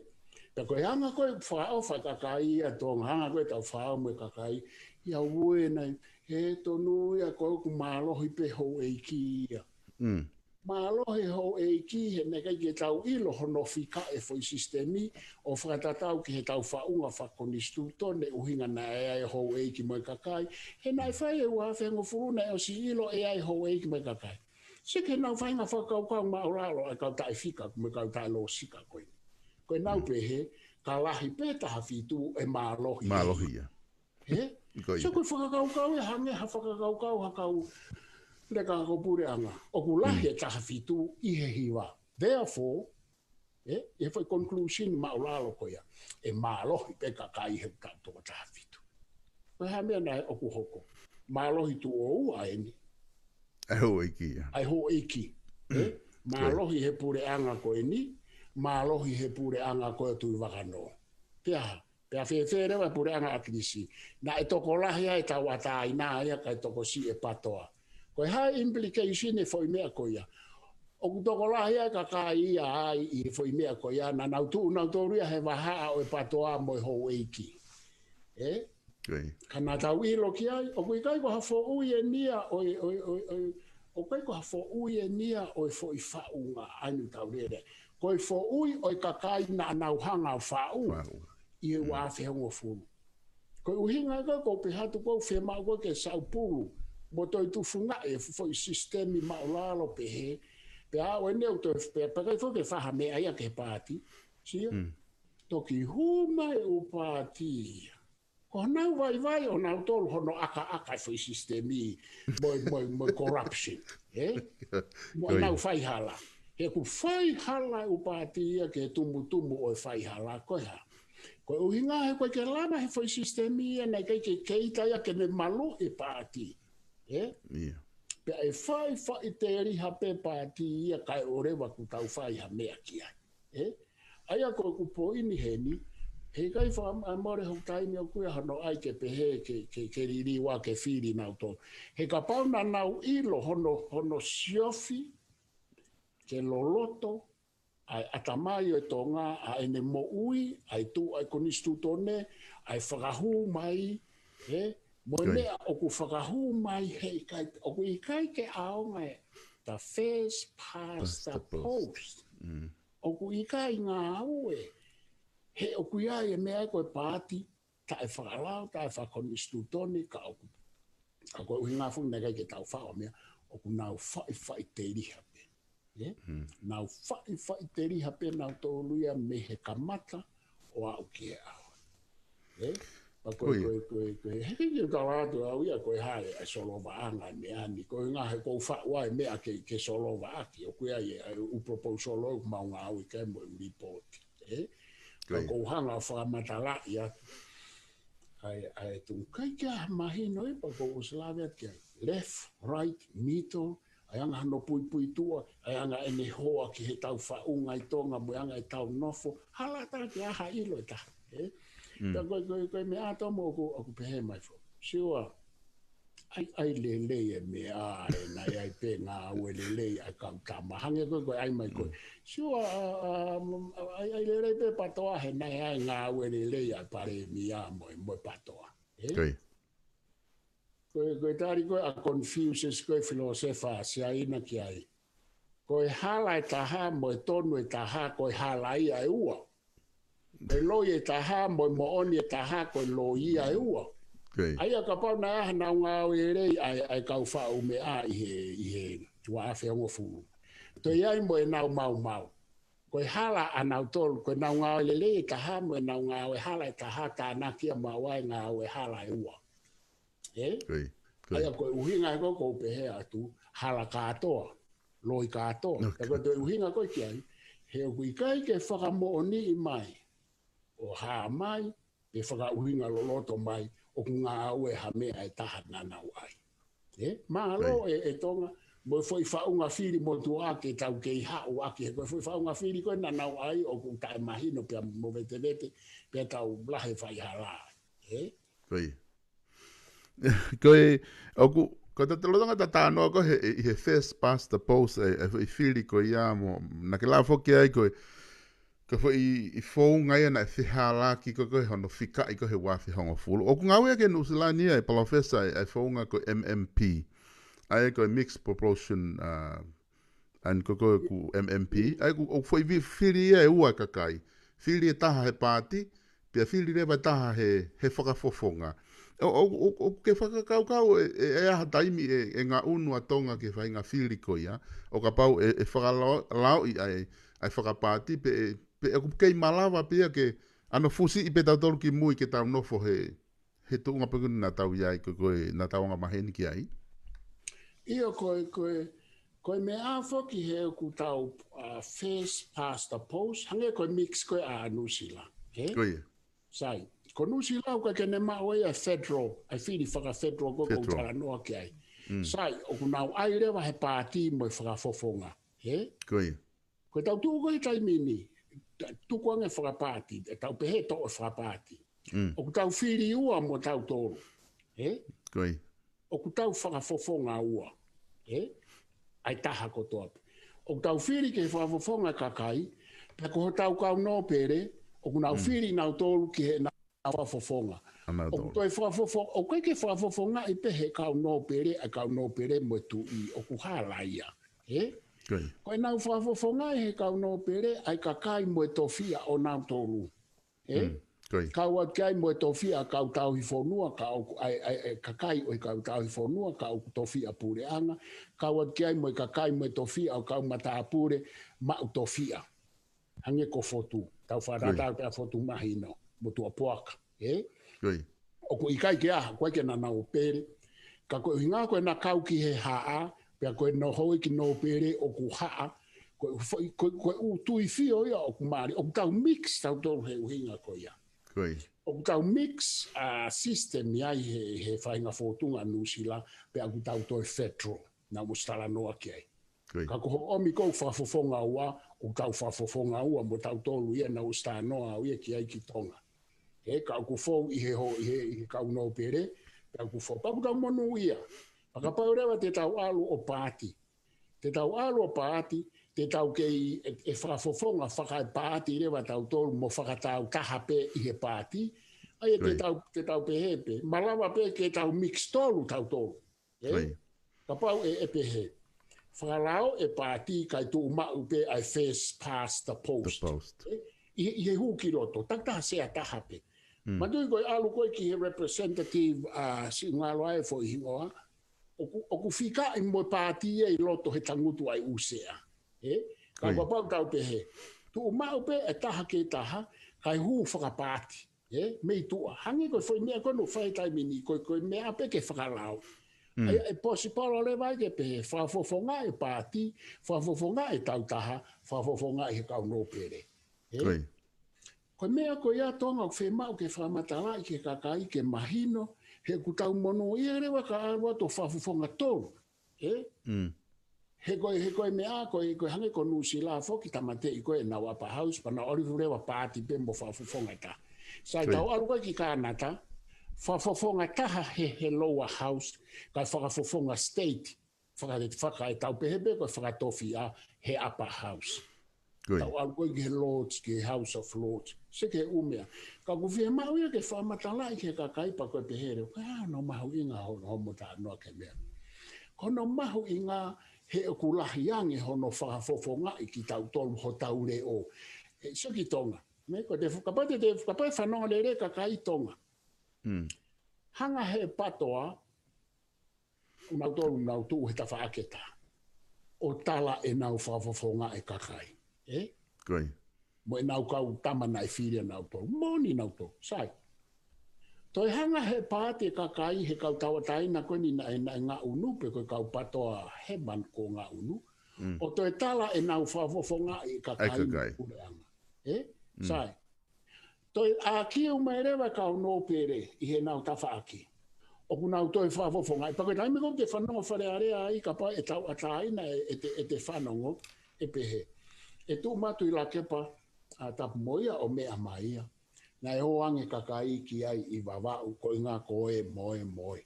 Pea ko e anga ko ē fakaʻofa kakai ia Tonga, anga ko ē ʻetau fakaʻofa mo e kakai, ia uena, he tonu ia ko ē ʻoku mālohi pē houʻeiki ia. Mm. Mālohi houʻeiki, he naʻe ʻikai ke tau ʻilo hono fika e foʻi sisitemi, ʻo fakatatau ki heʻetau faʻunga fakakonisitūtone, ʻuhinga naʻe ʻai houʻeiki mo e kakai, he naʻe fai e ua afe hongofulu naʻe ʻosi ʻilo ʻe ʻai houʻeiki mo e kakai. Sio ki heʻenau faʻahinga fakakaukau māʻulalo ʻa e kau taʻefika, mo e kau taʻelōsika ko ē. Ko ʻenau pehē, ka lahi pē taha fitu ʻe mālohi. Mālohi ia. Ē? Ko ia. So ko e fakakaukau ē hangē ha fakakaukau ha kau leka ko puleʻanga. ʻOku lahi e taha fitu ʻi he hiva. Therefore, ē, ʻi he foʻi conclusion māʻulalo ko ia, ʻe mālohi pē kakai he ʻoku tau toko taha fitu. Ko e hā meʻa naʻe ʻoku hoko? Mālohi tuʻo ua eni. ʻA e houʻeiki ia. ʻA e houʻeiki. Ē? Mālohi he puleʻanga ko eni, mālohi he puleʻanga ko ē ʻo Tuʻivakanō. Pea, pea fēfē leva e puleʻanga ʻAkilisi. Naʻe tokolahi ai e tauʻatāina ia kae tokosiʻi e PATOA. Ko e hā e implication e foʻi meʻa ko ia? ʻOku tokolahi ai e kakai ia ʻai ʻi he foʻi meʻa ko ia, naʻa nau tuʻu nautolu ia he vahaʻa ʻo e PATOA mo e houʻeiki. Ē? Ko ia. Ka naʻa tau ʻilo ki ai, ʻoku ʻikai ko ha foʻui eni ia ʻo e, ʻo e, ʻo e, ʻo e, ʻoku ʻikai ko ha foʻui eni ia ʻo e foʻi faʻunga ʻa eni ʻoku tau lele. Ko e foʻui ʻo e kakai naʻa nau hanga ʻo faʻu. Faʻu. ʻI he ua afe hongofulu. Ko e ʻuhinga ko ē ʻoku ou pehē atu ʻoku fiemaʻu ko ē ke saupulu mo toe tufungaʻi e foʻi sisitemi māʻulalo pehē. Pea ʻoku ne ʻoku toe, pea, pea ʻikai foki ke fai ha meʻa ia ki he paati. Sio? Mm. Toki hū mai e ʻū paati ia. Ko honau vaivai ʻonautolu hono ʻakaʻaka e foʻi sisitemi mo, mo, mo corruption. Ē? Mo Ko ia. ʻenau faihala. He ʻoku faihala e ʻū paati ia ki he tumutumu ʻo e faihala ko e hā. Ko e ʻuhinga he ʻoku ʻikai ke lava he foʻi sisitemi ia naʻe ʻikai ke, ke ʻita ia ke ne maluʻi e paati. Ē? Ia. Pea ʻe fai faʻiteliha pē paati ia kae ʻoua leva kuo tau fai ha meʻa ki ai. Ē? ʻA ia ko ʻeku poini heni, he ʻikai fakamole hoku taimi ʻoku ʻi ai hano ʻai ke pehē ke, ke, ke liliu ʻa ke fili nautolu. He kapau naʻa nau ʻilo hono, hono siofi, ke loloto, ʻa e ʻatamai ʻo e Tonga, ʻa ʻene moʻui, ʻa e tuʻu ʻa e konisitūtone, ʻa e fakahū mai, ē, mo e Ko ia. meʻa ʻoku fakahū mai he ʻikai, ʻoku ʻikai ke ʻaonga e, the first past Past the the post. post. Mm. ʻOku ʻikai ngāue, he ʻoku ʻi ai e meʻa ko e paati, taʻefakalao, taʻefakakonisitūtone, ka ʻoku, ka ko e ʻuhinga foki naʻe ʻikai ke tau faʻo meʻa, ʻoku nau faʻifaʻiteliha pē. Ē? Mm. Nau faʻifaʻiteliha pē nautolu ia mei he kamata ʻo aʻu ki he ʻaho. Ē? Pea ko e, Ko ia. ko e, ko e, ko e, he ʻikai ke u tala atu au ia ko e hā e, e solovaʻanga e meʻa ni, ko e ʻuhinga he ʻoku ou faʻu ai e meʻa ke, ke solovaʻaki, ʻoku ʻi ai e, e ʻū proposal ʻoku mau ngāue ki ai mo e ʻū lipooti. Ē? Ko Ka ia. ʻoku ou hanga ʻo fakamatalaʻi atu. ʻA e, ʻa e tuʻu ʻikai ke ʻi ai ha mahino ia pea ʻoku ou ʻosi lave atu ki ai. Left, right, middle, ʻa e anga hono puipuituʻa, ʻa e anga ʻene hoa ki heʻetau faʻunga ʻi Tonga, mo e anga ʻetau nofo, hala ʻatā ke ʻi ai ha ʻilo ʻe taha, ē? Mm. Pea ko e, ko e, ko e meʻa atu mo ʻoku, ʻoku pehē mai foki. Sio ā, ʻai, ʻai lelei e meʻa ē, naʻe ʻai pē ngāue lelei ʻa e kau tama. Hangē ko e, ko e ʻai mai ko e. Mm. Sio ā, ā, ā, ʻai, ʻai lelei pē PATOA he naʻe ʻai ngāue lelei ʻa e palēmia mo e, mo e PATOA. Ē? Ko ia. Ko e, ko e tali ko ē ʻa Confucius ko e filōsefa Siaina ki ai. Ko e hala ʻe taha mo e tonu ʻe taha, ko e hala ia ʻe ua. Ko e loi ʻe taha mo e moʻoni ʻe taha, ko e loi ia ʻe ua. Ko ia. ʻA ia kapau naʻe ʻi ai hanau ngāue lelei ʻa e, ʻa e kau faʻu meʻa ʻi he, ʻi he ua afe hongofulu. Toe ʻi ai mo ʻenau maumau. Ko e hala ʻanautolu, ko ʻenau ngāue lelei ʻe taha mo ʻenau ngāue hala ʻe taha, tānaki ia maʻu ai e ngāue hala ʻe ua. Ē? Ko ia, ko ʻA ia ia. ko e ʻuhinga ko ē ʻoku ou pehē atu, hala kātoa, loi kātoa. Ok. Pea ko e toe ʻuhinga ko ē ki ai, he ʻoku ʻikai ke fakamoʻoniʻi mai, ʻo hā mai, pe fakaʻuhinga loloto mai, ʻoku ngāue ha meʻa ʻe taha naʻa nau ʻai. Ē? Mālō Right. e, e Tonga, mo e foʻi faʻunga fili motuʻa ke tau kei haʻu ʻaki, he ko e foʻi faʻunga fili ko ē naʻa nau ʻai, ʻoku taʻemahino pea movetevete, pea tau lahi e faihala. Ē? Ko ia. Ko e, ʻoku, Ko e tata lotanga tatanoa ko ē he, ʻi he first past the post, e, e foʻi fili ko ia mo, naʻá ke lave foki ai ko e, ko e foʻi founga ia naʻe fehālaaki ko ē ko ē hono fikaʻi ko ē he uaafe hongofulu. ʻOku ngāueʻaki ʻi Nuʻusila ni ia ʻe Palōfesa e, e founga ko e M M P. ʻA ia ko e mixed proportion, uh, and ko ē ko ē ko e M M P. ʻA ia ko e, ʻoku foʻi vi-, fili ia ʻe ua e kakai. Fili ʻe taha he paati, pea fili leva ʻe taha he, he fakafofonga. ʻO, ʻo, ʻo, ʻoku ke fakakaukau ʻe, ʻe, ʻe ʻi ai ha taimi ʻe, ʻe ngaʻunu ʻa Tonga ki he faʻahinga fili ko ia, ʻo kapau ʻe, ʻe fakalao-, laoʻi ʻa e, ʻa e fakapaati, pe, pe ʻoku kei malava pē ia ke ʻano fusiʻi pē tautolu ki mui ke tau nofo he, he tuʻunga pē ko ē naʻa tau ʻi ai ko ē, ko ē naʻa tau angamaheni ki ai. ʻIo, ko e, ko e, ko e meʻa foki he ʻoku tau, uh, first past the post, hangē ko e mix ko ē ʻa Nuʻusila, ē? Ko ia. Sai, ko Nuʻusila ʻoku ʻikai ke ne maʻu ia e federal, ʻa e fili faka-federal ko ē ʻoku ou Federal. talanoa ki ai. Mm. Sai, ʻoku nau ʻai leva he paati mo e fakafofonga, ē? Ko ia. Ko e tau tuʻu ko ē he taimi ni, ta-, tuku ange fakapaati, ʻe tau pehē toʻo e fakapaati. Mm. ʻOku tau fili ua mo tautolu, ē? Ko ia. ʻOku tau fakafofonga ua, ē? ʻA e taha kotoa pē. ʻOku tau fili ki he fakafofonga e kakai, pea ko hotau kau nōpele, ʻoku nau Mm. fili nautolu ki heʻenau fakafofonga. ʻA nautolu. ʻOku toe fakafofo-, ʻoku ʻikai ke fakafofongaʻi pē he kau nōpele, ʻa e kau nōpele mo e tuʻi, ʻoku hala ia, ē? Ko ia. Ko ʻenau fakafofongaʻi he kau nōpele, ʻa e kakai mo e tofiʻa ʻo nautolu. Ē? Mm, ko ia. Kau atu ki ai mo e tofiʻa kau tauhi fonua, ka ʻoku ʻai, ʻai, ʻai, kakai ʻo e kau tauhi fonua, ka ʻoku tofiʻa puleʻanga. Kau atu ki ai mo e kakai mo e tofiʻa ʻo e kau matāpule, maʻu tofiʻa. Hangē ko Fotu, tau Ko ia. fakatatau pea Fotu Mahino, mo Tuʻapoaka, ē? Ko ia. ʻOku ʻikai ke ʻi ai ha, ʻoku ʻikai ke nau nōpele. Ka ko e ʻuhinga ko ʻena kau ki he haʻa, pea ko e noho ki nōpele ʻoku haʻa, ko e foʻi, ko e, ko e ʻū tuifio ia ʻoku mālie, ʻoku tau mix tautolu he ʻuhinga ko ia. Ko ia. ʻOku tau mix, uh, system ia ʻi he, he faʻahinga fōtunga Nuʻusila, pea ʻoku tau toe federal, naʻa mo talanoa ki ai. Ko ia. Ka ko hoʻo ʻomi ko ē fakafofonga ua, ʻoku tau fakafofonga ua, mo tautolu ia naʻa mo talanoa au ia ki ai ki Tonga. Ē, ka ʻoku fou ʻi he ho-, ʻi he, ʻi he kau nōpele, pea ʻoku fou. Pea ʻoku tau monūʻia. Pea kapau leva te tau ʻalu ʻo paati. Te tau ʻalu ʻo paati, te tau kei ʻe, ʻe fakafofonga fakaepaati leva tautolu mo fakatau taha pē ʻi he paati. ʻA ia te Ko ia. tau, te tau pehē pē. Malava pē ke tau mix tolu tautolu. Ē? Ko ia. Kapau ʻe, ʻe pehē. Fakalao e paati kae tuʻu maʻu pē ʻa e first past the The post. post. Ē? ʻI, ʻi he hū ki loto, takitaha sea taha pē. Mm. Manatuʻi ko e ʻalu ko ē ki he representative, uh, siʻi ngalo ai foʻi hingoa. ʻOku, ʻoku fikaʻi mo e paati ia ʻi loto he tangutu ʻa e ʻū sea. Ē? Ka Ko ia. kapau tau pehē. Tuʻu maʻu pē e taha ke taha, kae hū fakapaati. Ē, mei tuʻa. Hangē ko e foʻi meʻa ko ē naʻe fai taimi ni, ko e, ko e meʻa pē ke fakalao. Mm. ʻA ia ʻe possible leva ai ke pehē, fakafofonga e paati, fakafofonga e tautaha, fakafofonga ʻi he kau nōpele. Ē? Ko ia. Ko e meʻa ko ia Tonga ʻoku fiemaʻu ke fakamatalaʻi ki he kakai ke mahino, he ʻoku tau monūʻia leva ka ʻalu atu ʻo fakafofonga tolu. Ē? Mm. He ko e, he ko e meʻa, ko e, ko e hangē ko Nuʻusila foki tāmateʻi ko ē ʻenau upper house, pea nau ʻalu leva paati pē mo fakafofonga taha. Sai Ko ia. tau ʻalu ko ē ki Kānata, fakafofonga taha he, he lower house, kae fakafofonga state, faka-, faka-, ʻe tau pehē pē ko e fakatofiʻa he upper house. Ko ia. Tau ʻalu ko ē ki he Lords, ki he House of Lords. Sio ki he ʻū meʻa. Ka ʻoku fiemaʻu ia ke fakamatalaʻi ki he kakai pea ko e pehē leva, ko e hā hono mahuʻinga hono, hoʻomo talanoa ki he meʻa. Ko hono mahuʻinga he ʻoku lahi ange hono fakafofongaʻi kitautolu hotau leʻo. Ē, sio ki Tonga. Mei ko e te fu-, kapau te, te, kapau ʻe fanongo lelei kakai Tonga. Mm. Hanga he PATOA, ʻo nautolu nau tuʻu he tafaʻaki ʻe taha. ʻO tala ʻenau fakafofonga e kakai. Ē? Ko ia. Mo ʻenau kau tama naʻe fili ʻa nautolu. Moʻoni nautolu. Sai. Toe hanga he paati e kakai he kau tauʻatāina ko eni naʻe, naʻe ngaʻunu pe ko e kau PATOA Herman kuo ngaʻunu. Mm. ʻO toe tala ʻenau fakafofonga e ʻA e kakai kakai. mo puleʻanga. Ē? Mm. Sai. Toe ʻākiu mai leva kau nōpele ʻi heʻenau tafaʻaki. ʻOku nau toe fakafofongaʻi. Pea ko e taimi ko ē te fanongo Fale Alea ai kapau ʻe tauʻatāina ʻe, ʻete, ʻete fanongo ʻe pehē. ʻE tuʻu matu ʻi Lakepa, ʻa Tapumoia ʻo meʻa mai ia. Naʻe ō ange kakai ki ai ʻi Vavaʻu ko e ngā ko e moe moe.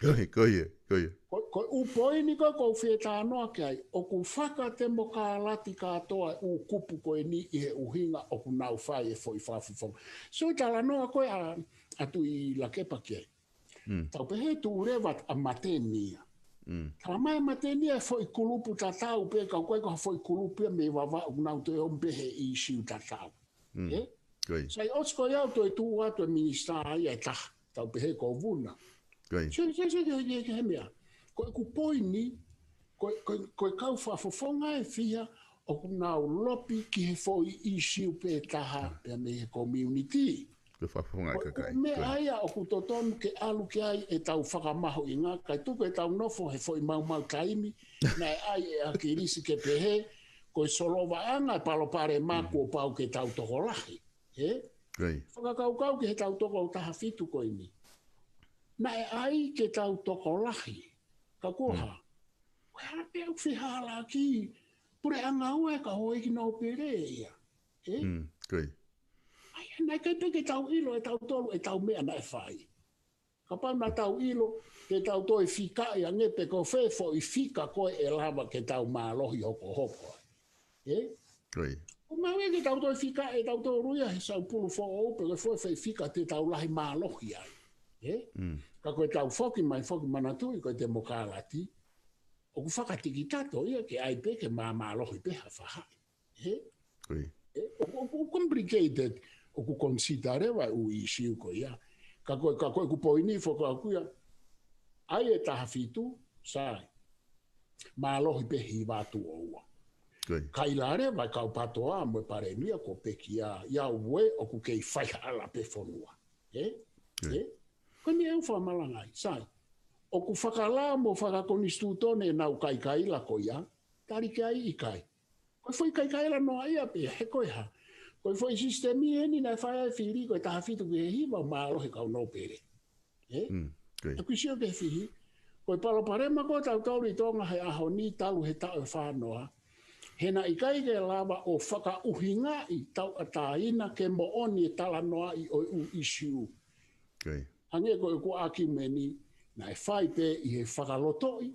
Ko ia, ko ia, ko ia. Ko, Ko e ʻū poini ko ē ʻoku ou fie talanoa ki ai, ʻoku fakatemokālati kātoa e ʻū kupu ko eni ʻi he ʻuhinga ʻoku nau fai e foʻi fakafofonga. So talanoa ko ē ʻa, ʻa Tuʻi Lakepa ki ai. Tau pehē tuʻu leva ʻa Mateni ia. Tala mai ʻa Mateni ia e foʻi kulupu tatau pē, ka ʻoku ʻikai ko ha foʻi kulupu ia mei Vavaʻu, ʻoku nau toe ō pē he ʻīsiu tatau. Ē? Sai, ʻosi ko ia ʻoku toe tuʻu atu e minisitā ia ʻe taha, tau pehē ko Vuna. Sai, sai, sai, sai, sai, he meʻa. Ko ʻeku poini, ko, ko, ko e kau fakafofonga ʻe fiha ʻoku nau lopi ki he foʻi ʻīsiu pē taha pea mei he community. Ko e fakafofonga ʻa e kakai. Ko e meʻa ia ʻoku totonu ke ʻalu ki ai ʻetau fakamahuʻinga, kae tuku ʻetau nofo he foʻi maumau taimi, naʻe ʻai ʻe ʻAkilisi ke pehē, ko e solovaʻanga e palopalema kuo pau ke tau tokolahi. Ē? Fakakaukau ki he tau toko taha fitu ko eni. Naʻe ʻai ke tau tokolahi. Ka ko e hā? Ko e hā pē ʻoku fehālaaki puleʻanga ua e kau houʻeiki nōpele ia. Ē? ʻAi, naʻe ʻikai pē ke tau ʻilo ʻe tautolu ʻetau meʻa naʻe fai. Kapau naʻa tau ʻilo, ke tau toe fikaʻi ange pe ko fē foʻi fika ko ē ʻe lava ke tau mālohi hokohoko ai. Ē? ʻOku mau ʻeke ke tau toe fikaʻi ʻe tautolu ia he saupulu foʻou pe ko fē foʻi fika te tau lahi mālohi ai. Ē? Ka ko ʻetau foki mai, foki manatuʻi ko e temokālati, ʻoku fakatikitato ia ke ʻai pē ke māmālohi pē ha faʻahi. Ē? ʻOku, ʻoku, ʻoku complicated, ʻoku consider leva e ʻū ʻīsiu ko ia. Ka ko, ka ko ʻeku poini foki ʻaʻaku ia, ʻai e taha fitu, sai. Mālohi pē hiva tuʻo ua. Kaila leva e kau PATOA mo e palēmia ko e pekia, ia ue ʻoku kei faihala pē fonua. Ē? Ē? Ko e meʻa ʻoku ou fakamalanga ai, sai. ʻOku fakalao mo fakakonisitūtone ʻenau kaikaila ko ia, tali ki ai ʻikai. Ko e foʻi kaikaila noa ia pē, he ko e hā. Ko e foʻi sisitemi eni naʻe fai ai e fili ko e taha fitu ki he hiva mālohi e kau nōpele. Ē? ʻOku sio ki he fihi. Ko e palopalema ko ē ʻoku tau ʻi Tonga he ʻaho ni talu he taʻu ʻe fā noa. He naʻe ʻikai ke lava ʻo fakaʻuhingaʻi tauʻatāina ke moʻoni e talanoaʻi ʻo e ʻū ʻīsiu. Hangē ko ʻeku ʻākiumeni, naʻe fai pē ʻi he fakalotoʻi,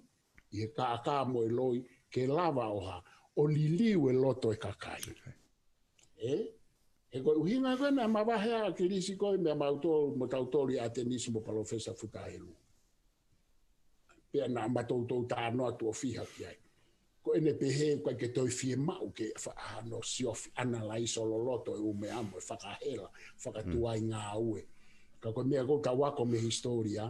ʻi he kākā mo e loi, ke lava ʻo hā, ʻo liliu e loto e kakai. Ē? He ko e ʻuhinga ko ē naʻe mavahe ai ʻa ʻAkilisi ko ē meia mautolu, mo tautolu ʻi ʻAtenisi mo Palōfesa Futa Helu. Pea naʻa mautolu talanoa tuʻo fiha ki ai. Ko ʻene pehē ʻoku ʻikai ke toe fiemaʻu ke fa-, hano siofi, analaiso loloto e ʻū meʻa mo e fakahela, fakatuai ngāue. Ka ko e meʻa ʻoku tau ako mei he hisitōlia,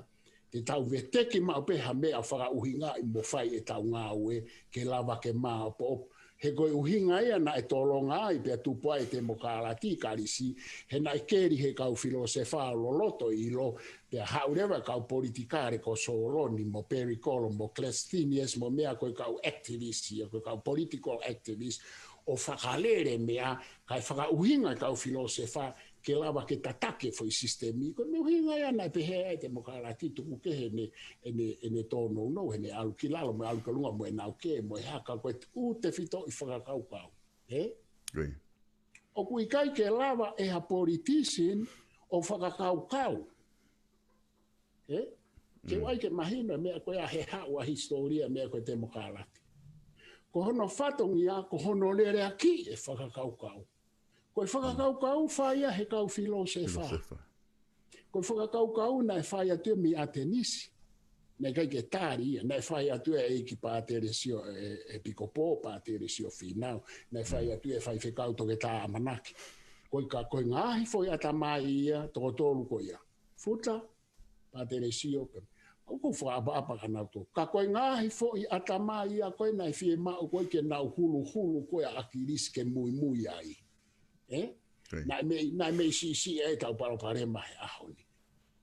te tau veteki maʻu pē ha meʻa fakaʻuhingaʻi mo fai ʻetau ngāue ke lava ke maopoopo. He ko e ʻuhinga ia naʻe tolonga ai pea tupu ai e temokālati ʻi Kalisi, he naʻe keli he kau filōsefa ʻo loloto ʻilo, pea haʻu leva e kau politikale ko Soloni mo Perikolo mo Clisthenius mo meʻa ko e kau activist ia, ko e kau political activist, ʻo fakalele meʻa, kae fakaʻuhinga e kau filōsefa, ke lava ke tataki e foʻi sisitemi. Ko e meʻa ʻuhinga ia naʻe pehē ai e temokālati tuku kehe ʻene, ʻene, ʻene tōnounou, ʻene ʻalu ki lalo, mo e ʻalu ki lunga, mo e nau kē, mo e hā, ka ko e ʻū tefitoʻi fakakaukau. Ē? ʻOku ʻikai ke lava ʻe ha politician ʻo fakakaukau. Ē? Ke ʻai ke mahino e meʻa ko ia he haʻu ʻa e hisitōlia e meʻa ko e temokālati. Ko hono fatongia, ko hono leleakiʻi e fakakaukau. Ko e fakakaukau fai ia he kau filōsefa. Ko e fakakaukau naʻe fai atu ia mei ʻAtenisi. Naʻe ʻikai ke tali ia, naʻe fai atu ia ʻe ʻEiki Pātele Sio, ʻe, ʻEpikopō Pātele Sio Fīnau. Naʻe fai atu ia ʻe Faifekau Toketā ʻAmanaki. Ko e ka, ko e ngaahi foʻi ʻatamai ia, toko tolu ko ia. Futa, Pātele Sio, pea ʻoku ou fakaʻapaʻapa kia nautolu. Ka ko e ngaahi foʻi ʻatamai ia ko ē naʻe fiemaʻu ko ē ke nau huluhulu ko ē ʻa ʻAkilisi ke muimui ai. Ē? Naʻe mei, naʻe mei siʻisiʻi ai ʻetau palopalema he ʻaho ni.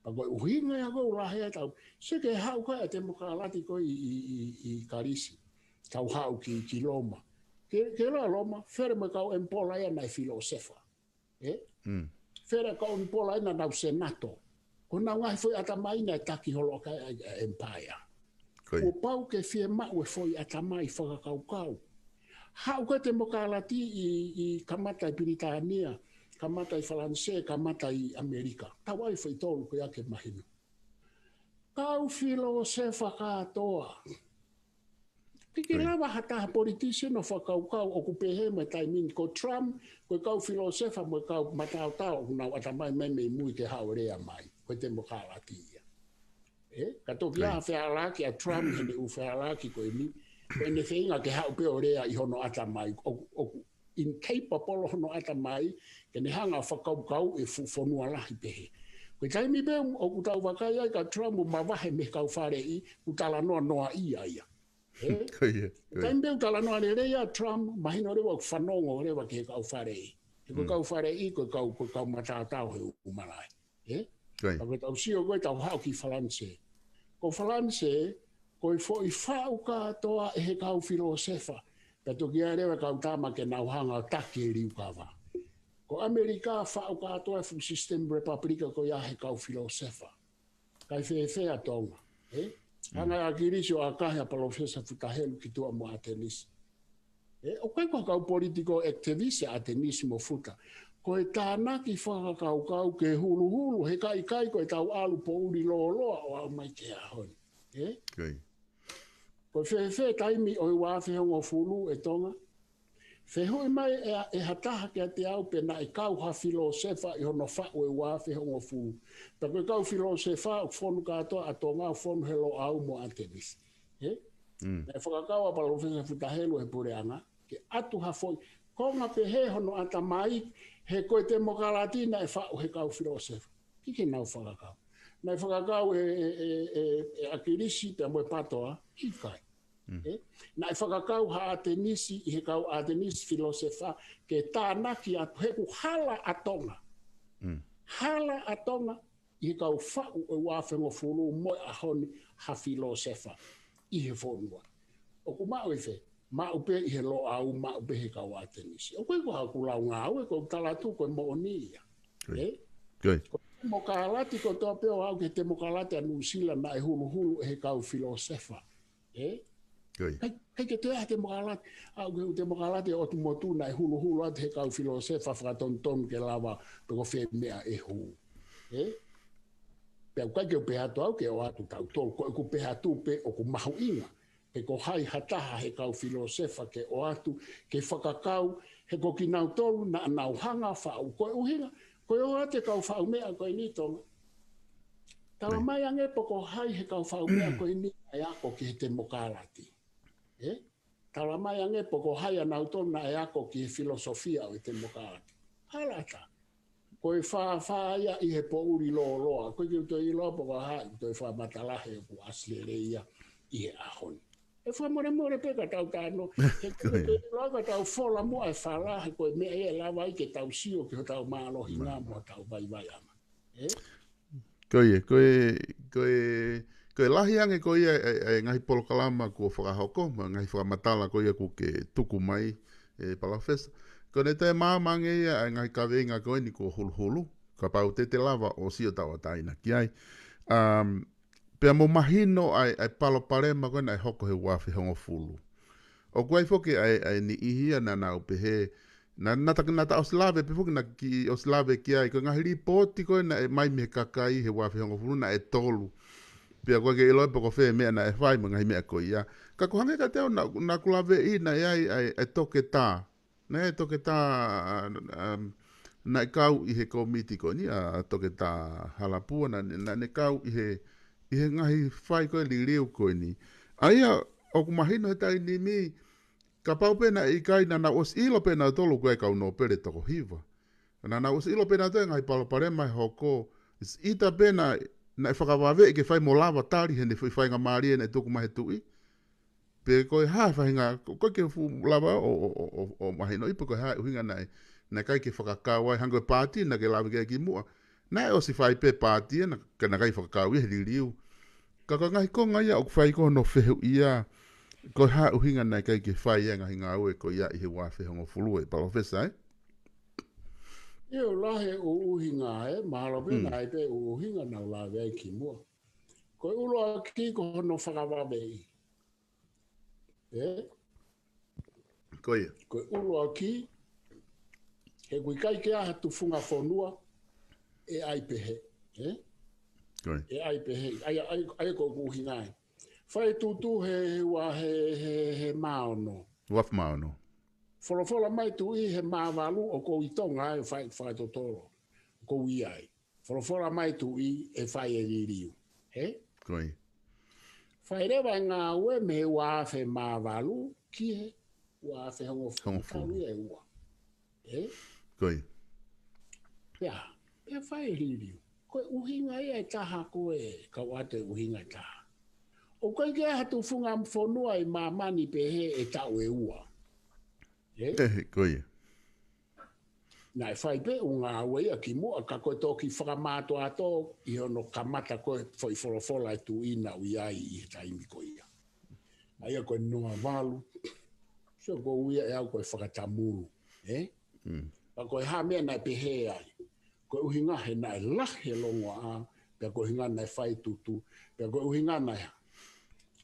Pea ko e ʻuhinga ia ʻoku ou lahi ai ʻetau, se ke haʻu ko ē ʻa e temokālati ko ē ʻi, ʻi, ʻi, ʻi Kalisi. Tau haʻu ki, ki Loma. Ke, ke loa Loma, fele mo e kau ʻemipola ia naʻe filōsefa. Ē? Fele kau ʻemipola ia naʻa nau senato. Ko honau ngaahi foʻi ʻatamai naʻe taki holo ʻaki ai ʻa e empire. Kuo pau ke fiemaʻu e foʻi ʻatamai fakakaukau. Haʻu ko ē temokālati ʻi, ʻi kamata ʻi Pilitānia, kamata ʻi Falanisē, kamata ʻi ʻAmelika. Tau ʻai foʻi tolu ko ia ke mahino. kau filōsefa kātoa. Ke ke lava ha taha politician ʻo fakakaukau ʻoku pehē mo e taimi ni ko Trump, ko e kau filōsefa mo e kau mataotao ʻoku nau ʻatamai mai mei mui ke haʻu ʻo lea mai. Ko e temokalati ia. Ē, ka toki ʻi ai ha fealaki ʻa Trump, heʻene ʻū fealaki ko eni, ko ʻene feinga ke haʻu pē ʻo lea ʻi hono ʻatamai, ʻoku, ʻoku incapable hono ʻatamai, ke ne hanga ʻo fakakaukau e fu-, fonua lahi pehē. Ko e taimi pē ʻoku tau vakai ai ka Trump ʻoku mavahe mei he kau faleʻi, ʻoku talanoa noaʻia ia. Ē? Taimi pē ʻoku talanoa lelei ai Trump, mahino leva ʻoku fanongo leva ki he kau faleʻi. He ko e kau faleʻi, ko e kau, ko e kau mataotao he ʻū malaʻe. Ē? Ka ko e tau sio ko e tau haʻu ki Falanse. Ko Falanse, ko e foʻi faʻu kātoa ʻe he kau filōsefa. Pea toki ʻi ai leva e kau tama ke nau hanga ʻo taki e liukava. Ko ʻAmelika faʻu kātoa e fuʻu system republika ko ia he kau filōsefa. Kae fēfē ʻa Tonga. Ē? Hanga ʻe ʻAkilisi ʻo ʻakahi ʻa Palōfesa Futa Helu ki tuʻa mo ʻAtenisi. Ē, ʻoku ʻikai ko ha kau political activist ʻa ʻAtenisi mo Futa. Ko e tānaki fakakaukau ke huluhulu, he ʻikai ko e tau ʻalu poʻuli lōloa ʻo aʻu mai ki he ʻaho ni. Ē? Ko e fēfē taimi ʻo e ua afe hongofulu ʻe Tonga? Fehuʻi mai ʻe, ʻe ha taha kiate au pe naʻe kau ha filōsefa ʻi hono faʻu e ua afe hongofulu. Pea ko e kau filōsefa ʻoku fonu kātoa ʻa Tonga ʻoku fonu he Loʻau mo ʻAtenisi. Ē? Naʻe fakakau ʻa Palōfesa Futa Helu he puleʻanga, ke ʻatu ha foʻi konga pehē hono ʻatamai, he ko e temokalati naʻe faʻu he kau filōsefa. ʻIkai ke nau fakakau. Naʻe fakakau ʻe, ʻe, ʻe, ʻe, ʻe ʻAkilisi pea mo e PATOA, ʻikai. Ē? Naʻe fakakau ha ʻAtenisi ʻi he kau ʻAtenisi filōsefa ke tānaki atu he ʻoku hala ʻa Tonga. Hala ʻa Tonga ʻi he kau faʻu ʻo e ua afe hongofulu mo e ʻaho ni ha filōsefa ʻi he fonua. ʻOku maʻu ʻi fē? Maʻu pē ʻi he Loʻau, maʻu pē he kau ʻAtenisi. ʻOku ʻikai ko haʻaku lau ngāue, ko e tala atu ko e moʻoni ia. Ē? Ko e temokalati kotoa pē ʻo aʻu ki he temokalati ʻa Nuʻusila naʻe huluhulu ʻe he kau filōsefa. Ē? ʻIkai, ʻikai ke toe ʻi ai ha temokalati, aʻu ki he temokalati ʻo e ʻOtu Motu naʻe huluhulu atu he kau filōsefa fakatonutonu ke lava pe ko fē meʻa ʻe hū. Ē? Pea ʻoku ʻikai ke u pehē atu au ke ʻoatu tautolu, ko ʻeku pehē atu pē ʻoku mahuʻinga pe ko hai ha taha he kau filōsefa ke ʻoatu, ke fakakau, he ko kinautolu naʻa nau hanga faʻu. Ko e ʻuhinga, ko e ʻoatu e kau faʻu meʻa ko eni Tonga. Tala mai ange pe ko hai he kau faʻu meʻa ko eni ʻe ako ki he temokalati. Ē? Tala mai ange pe ko hai ʻanautolu naʻe ako ki he filōsofia ʻo e temokalati. Hala ʻatā. Ko e fāfā ia ʻi he poʻuli lōloa. ʻOku ʻikai ke u toe ʻilo pe ko hai, toe fakamatala he ʻoku ʻasi lelei ia ʻi he ʻaho ni. ʻE fakamolemole pē ka tau tano. He ʻoku ʻikai ke u toe ʻilo ka tau fola muʻa e fala, he ko e meʻa ia ʻe lava ai ke tau sio ki hotau mālohinga mo hotau vaivaiʻanga. Ē? Ko ia, ko e, ko e, ko e lahi ange ko ia e, e, e ngaahi polokalama kuo fakahoko, mo e ngaahi fakamatala ko ia kuo ke tuku mai, ē Palōfesa. Ko ʻene toe maama ange ia e ngaahi kaveinga ko eni kuo huluhulu, kapau te te lava ʻo sio tauʻatāina ki ai. Um, pea mo mahino ai, ʻa e palopalema ko ē naʻe hoko he ua afe hongofulu. ʻOku ʻi ai foki ʻa e, ʻa e niʻihi ia naʻa nau pehē, naʻa, naʻa ta, naʻa ta ʻosi lave pē foki, naʻa kiʻi ʻosi lave ki ai, ko e ngaahi lipooti ko ē naʻe ʻomai mei he kakai he ua afe hongofulu naʻe tolu. Pea ʻoku ʻikai ke ʻilo pe ko fē meʻa naʻe fai mo e ngaahi meʻa ko ia. Ka ʻoku hangē kiate au naʻa, naʻa ku laveʻi naʻe ʻi ai ʻa e, ʻa e toketā. Naʻe ʻi ai e toketā, um, naʻe kau ʻi he kōmiti ko eni, ʻa Toketā Halapua, naʻa ne, naʻa ne kau ʻi he, ʻi he ngaahi fai ko ē liliu ko eni. ʻA ia, ʻoku mahino he taimi ni, kapau pē naʻe ʻikai, naʻa nau ʻosi ʻilo pē nautolu ko e kau nōpele toko hiva. Naʻa nau ʻosi ʻilo pē nautolu e ngaahi palopalema ʻe hoko, ʻita pē naʻe, naʻe fakavaveʻi ke fai mo lava tali heʻene foʻi faingamālie naʻe tuku mai he tuʻi. Pe ko e hā e faʻahinga, ko, ʻoku ʻikai ke fuʻu lava ʻo, ʻo, ʻo, ʻo, ʻo mahinoʻi pe ko e hā e ʻuhinga naʻe, naʻe ʻikai ke fakakau ai, hangē ko e paati naʻa ke lave ki ai kimuʻa. Naʻe ʻosi fai pē paati ē, naʻa, ka naʻe ʻikai fakakau ia he liliu. Ka ko e ngaahi konga ia ʻoku fai ko hono fehuʻia, ko e hā e ʻuhinga naʻe ʻikai ke fai e ngaahi ngāue ko ia ʻi he ua afe hongofulu ē, Palōfesa, ē? ʻIo, ʻoku lahi e ʻuhinga ē, mahalo pē naʻe ʻi ai pē ʻuhinga naʻa ku lave ai kimuʻa. Ko e ʻuluaki ko hono fakavaveʻi. Ē? Ko ia. Ko e ʻuluaki, he ʻoku ʻikai ke ʻi ai ha tufunga fonua ʻe ʻai pehē. Ē? Ko ia. ʻE ʻai pē he, ʻai, ʻai, ʻai ko ʻeku ʻuhinga ē. Fai tutu he, he ua he, he, he mā ono. Ua afe mā ono. Folofola mai tuʻi he mā valu ʻoku ou ʻi Tonga ai fai, fai totolo. ʻOku ou ʻi ai. Folofola mai tuʻi ʻe fai e liliu. He? Ko ia. Fai leva e ngāue mei he ua afe mā valu ki he ua afe hongofulu. Hongofulu. Kau ia e ua. He? Ko ia. Pea, pea fai e liliu. Ko e ʻuhinga ia ʻe taha ko e, kau ʻoatu e ʻuhinga ʻe taha. ʻOku ʻikai ke ʻi ai ha tufunga fonua ʻi māmani pehē ʻe taʻu ʻe ua. He? ʻE, ko ia. Naʻe fai pē ʻū ngāue ia kimuʻa ka ko e toki fakamātoato ʻi hono kamata ko e foʻi folofola ʻa e tuʻi naʻa ku ʻi ai ʻi he taimi ko ia. ʻA ia ko e noa valu. So ko ia ʻe au ko e fakatamulu. Ē? Mm. Ka ko e hā meʻa naʻe pehē ai. Ko e ʻuhinga he naʻe lahi e longoaʻa, pea ko e ʻuhinga naʻe fai tutu, pea ko e ʻuhinga naʻe hā.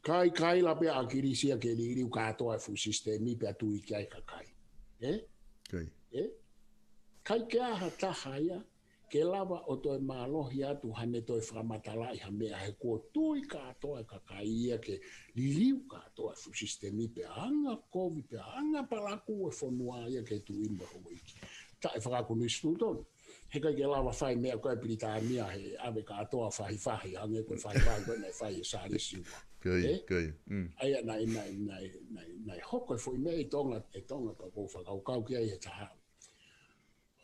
Kai, kaila pē ʻa ʻAkilisi ia ke liliu kātoa e fuʻu sisitemi pea tui ki ai e kakai. Ē? Ko ia. Ē? ʻIkai ke ʻi ai ha taha ia, ke lava ʻo toe mālohi atu haʻane toe fakamatalaʻi ha meʻa he kuo tui kātoa e kakai ia ke liliu kātoa e fuʻu sisitemi pea anga kovi pea anga palakū e fonua ia ki he tuʻi mo e houʻeiki. Taʻefakakonisitūtone. He ʻikai ke lava fai meʻa ko ē ʻa Pilitānia he ʻave kātoa fahifahi, hangē ko e fahifahi ko ē naʻe fai ʻe Sālesi Ua. Ko ia, ē? Ko ia. Mm. ʻA ia naʻe, naʻe, naʻe, naʻe, naʻe hoko e foʻi meʻa ʻi Tonga, ʻi Tonga pea ʻoku ou fakakaukau ki ai he taha.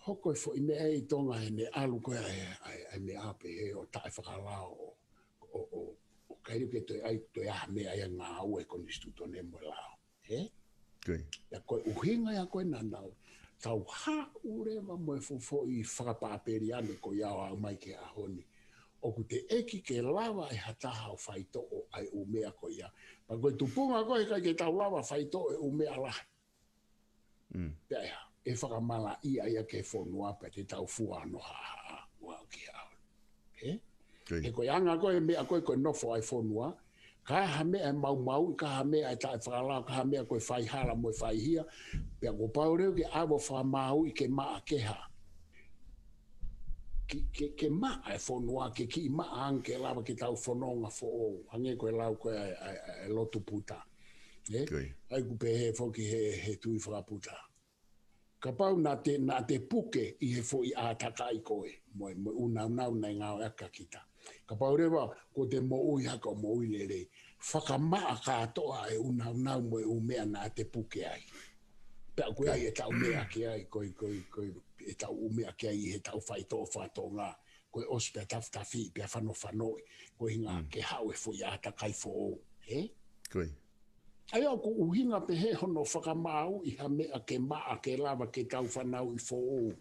Hoko e foʻi meʻa ʻi Tonga heʻene ʻalu ko ē ʻa e, ʻa e, ʻa e meʻa pehē ʻo taʻefakalao ʻo, ʻo, ʻo, ʻo ʻikai ke toe ʻai, toe ʻai ha meʻa ia ngāue konisitūtone mo e lao. Ē? Ko ia. Pea ko e ʻuhinga ia ko ē naʻa nau tau haʻu leva mo e fuʻu foʻi fakapapeliane ko ia ʻo aʻu mai ki he ʻaho ni. ʻOku teʻeki ke lava ʻe ha taha ʻo faitoʻo ʻa e ʻū meʻa ko ia. Pea ko e tupunga ko ē he ʻikai ke tau lava faitoʻo e ʻū meʻa lahi. Mm. Pea ʻe hā, ʻe fakamalaʻia ia ki he fonua pea te tau fua hono haʻahaʻa ʻo aʻu ki he ʻaho ni. Ē? Ko ia. He ko e anga ko ē e meʻa ko ē ko e nofo ʻa e fonua, ka ʻi ai ha meʻa ʻe maumauʻi, ka ʻi ai ha meʻa ʻe taʻefakalao, ka ʻi ai ha meʻa ko e faihala mo e faihia, pea kuo pau leva ke ʻave ʻo fakamāuʻi ke maʻa ke hā. Ke, ke, ke maʻa e fonua, ke kiʻi maʻa ange ke lava ke tau fononga foʻou, hangē ko e lau ko ē ʻa e, ʻa e, ʻa e, ʻa e lotu Puta. Ē? Ko ia. ʻA ia ʻoku pehē foki he, he tui fakaputa. Kapau naʻa te, naʻa te puke ʻi he foʻi ʻātakai ko ē, mo e, mo e ʻū nāunau naʻe ngāueʻaki ʻa kita. Kapau leva kuo te moʻui hake ʻo moʻui lelei. Fakamaʻa kātoa e ʻū nāunau mo e ʻū meʻa naʻa te puke ai. Pea ʻoku ʻi ai ʻetau meʻa ki ai, ko e, ko e, ko e, ʻetau ʻū meʻa ki ai ʻi heʻetau faitoʻo faka-Tonga. Ko e ʻosi pea tafitafi, pea fanofanoʻi, ko e ʻuhinga Mm. ke haʻu e foʻi ʻātakai foʻou, ē? Ko ia. ʻA ia ʻoku ʻuhinga pehē hono fakamāuʻi ha meʻa ke maʻa ke lava ke tau fanauʻi foʻou.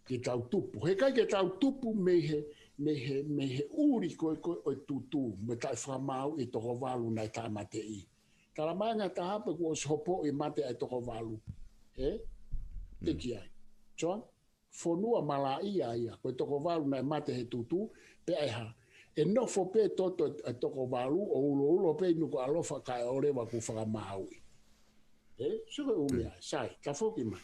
Ke tau tupu. He ʻikai ke tau tupu mei he, mei he, mei he ʻuli ko ē, ko ē ʻo e tutu, mo e taʻefakamāuʻi e toko valu naʻe tāmateʻi. Tala mai ange ʻe ha taha pe kuo ʻosi hopoʻi e mate ʻa e toko valu. Ē? Mm. Teʻeki ai. John? Fonua malaʻia ia, ko e toko valu naʻe mate he tutu, pea ʻe hā. ʻE nofo pē toto e toko valu, ʻo uloulo pē ʻi Nukuʻalofa kae ʻoua leva kuo fakamāuʻi. Ē, so ko e ʻū meʻa, Mm. sai, tafoki mai.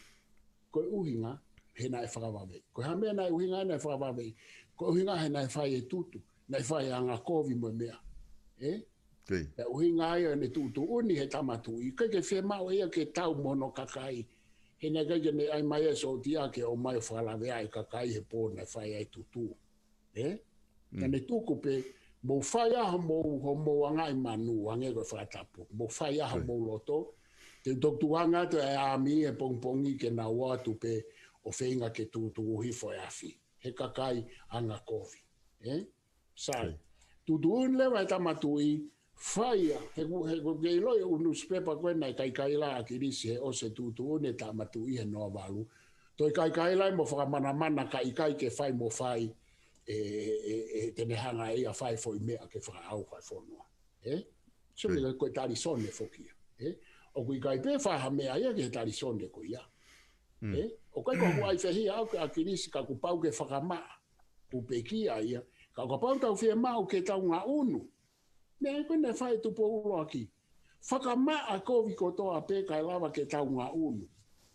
Ko e ʻuhinga, he naʻe fakavaveʻi. Ko e hā meʻa naʻe ʻuhinga naʻe fakavaveʻi. Ko e ʻuhinga he naʻe fai e tutu, naʻe fai e anga kovi mo e meʻa. Ē? Ko ia. Pea ʻuhinga ia ʻene tuʻutuʻuni he tama tuʻi. ʻIkai ke fiemaʻu ia ke tau mo hono kakai. He naʻe ʻikai ke ne ʻai mai e sōtia ke ō mai ʻo fakalaveaʻi e kakai he pō naʻe fai ai e tutu. Ē? Mm. Naʻa ne tuku pē, mou fai ā homou, homou angaʻi manu, hangē ko e fakatapu. Mou fai ā Ko ia. homou loto. Te u toki tuku ange atu e ʻāmi he pongipongi ke nau ō atu pē ʻo feinga ke tukutuku hifo e afi. He kakai anga kovi. Ē? Sai. Ko ia. Tuʻutuʻuni leva e tama tuʻi, fai ia, he ʻoku, he ʻoku ke ʻiloʻi e ʻū nusipepa ko ē naʻe kaikaila ʻa ʻAkilisi he ʻosi e tuʻutuʻuni e tama tuʻi he noa valu. Toe kaikaila ia mo fakamanamana ka ʻikai ke fai mo fai, ē, ē, ē, ē, te ne hanga ʻe ia ʻo fai e foʻi meʻa ke fakaʻauha e fonua. Ē? So Ko ia. ko e, ko e talisone foki ia. Ē? ʻOku ʻikai pē fai ha meʻa ia ki he talisone ko ia. Mm. Ē? ʻOku ʻikai ko haʻaku ʻai fehiʻa au kia ʻAkilisi ka kuo pau ke fakamaʻa. Kuo pekia ia. Ka kuo pau tau fiemaʻu ke tau ngaʻunu. Meʻa ko ē naʻe fai ʻe Tupou ʻUluaki. Fakamaʻa kovi kotoa pē kae lava ke tau ngaʻunu.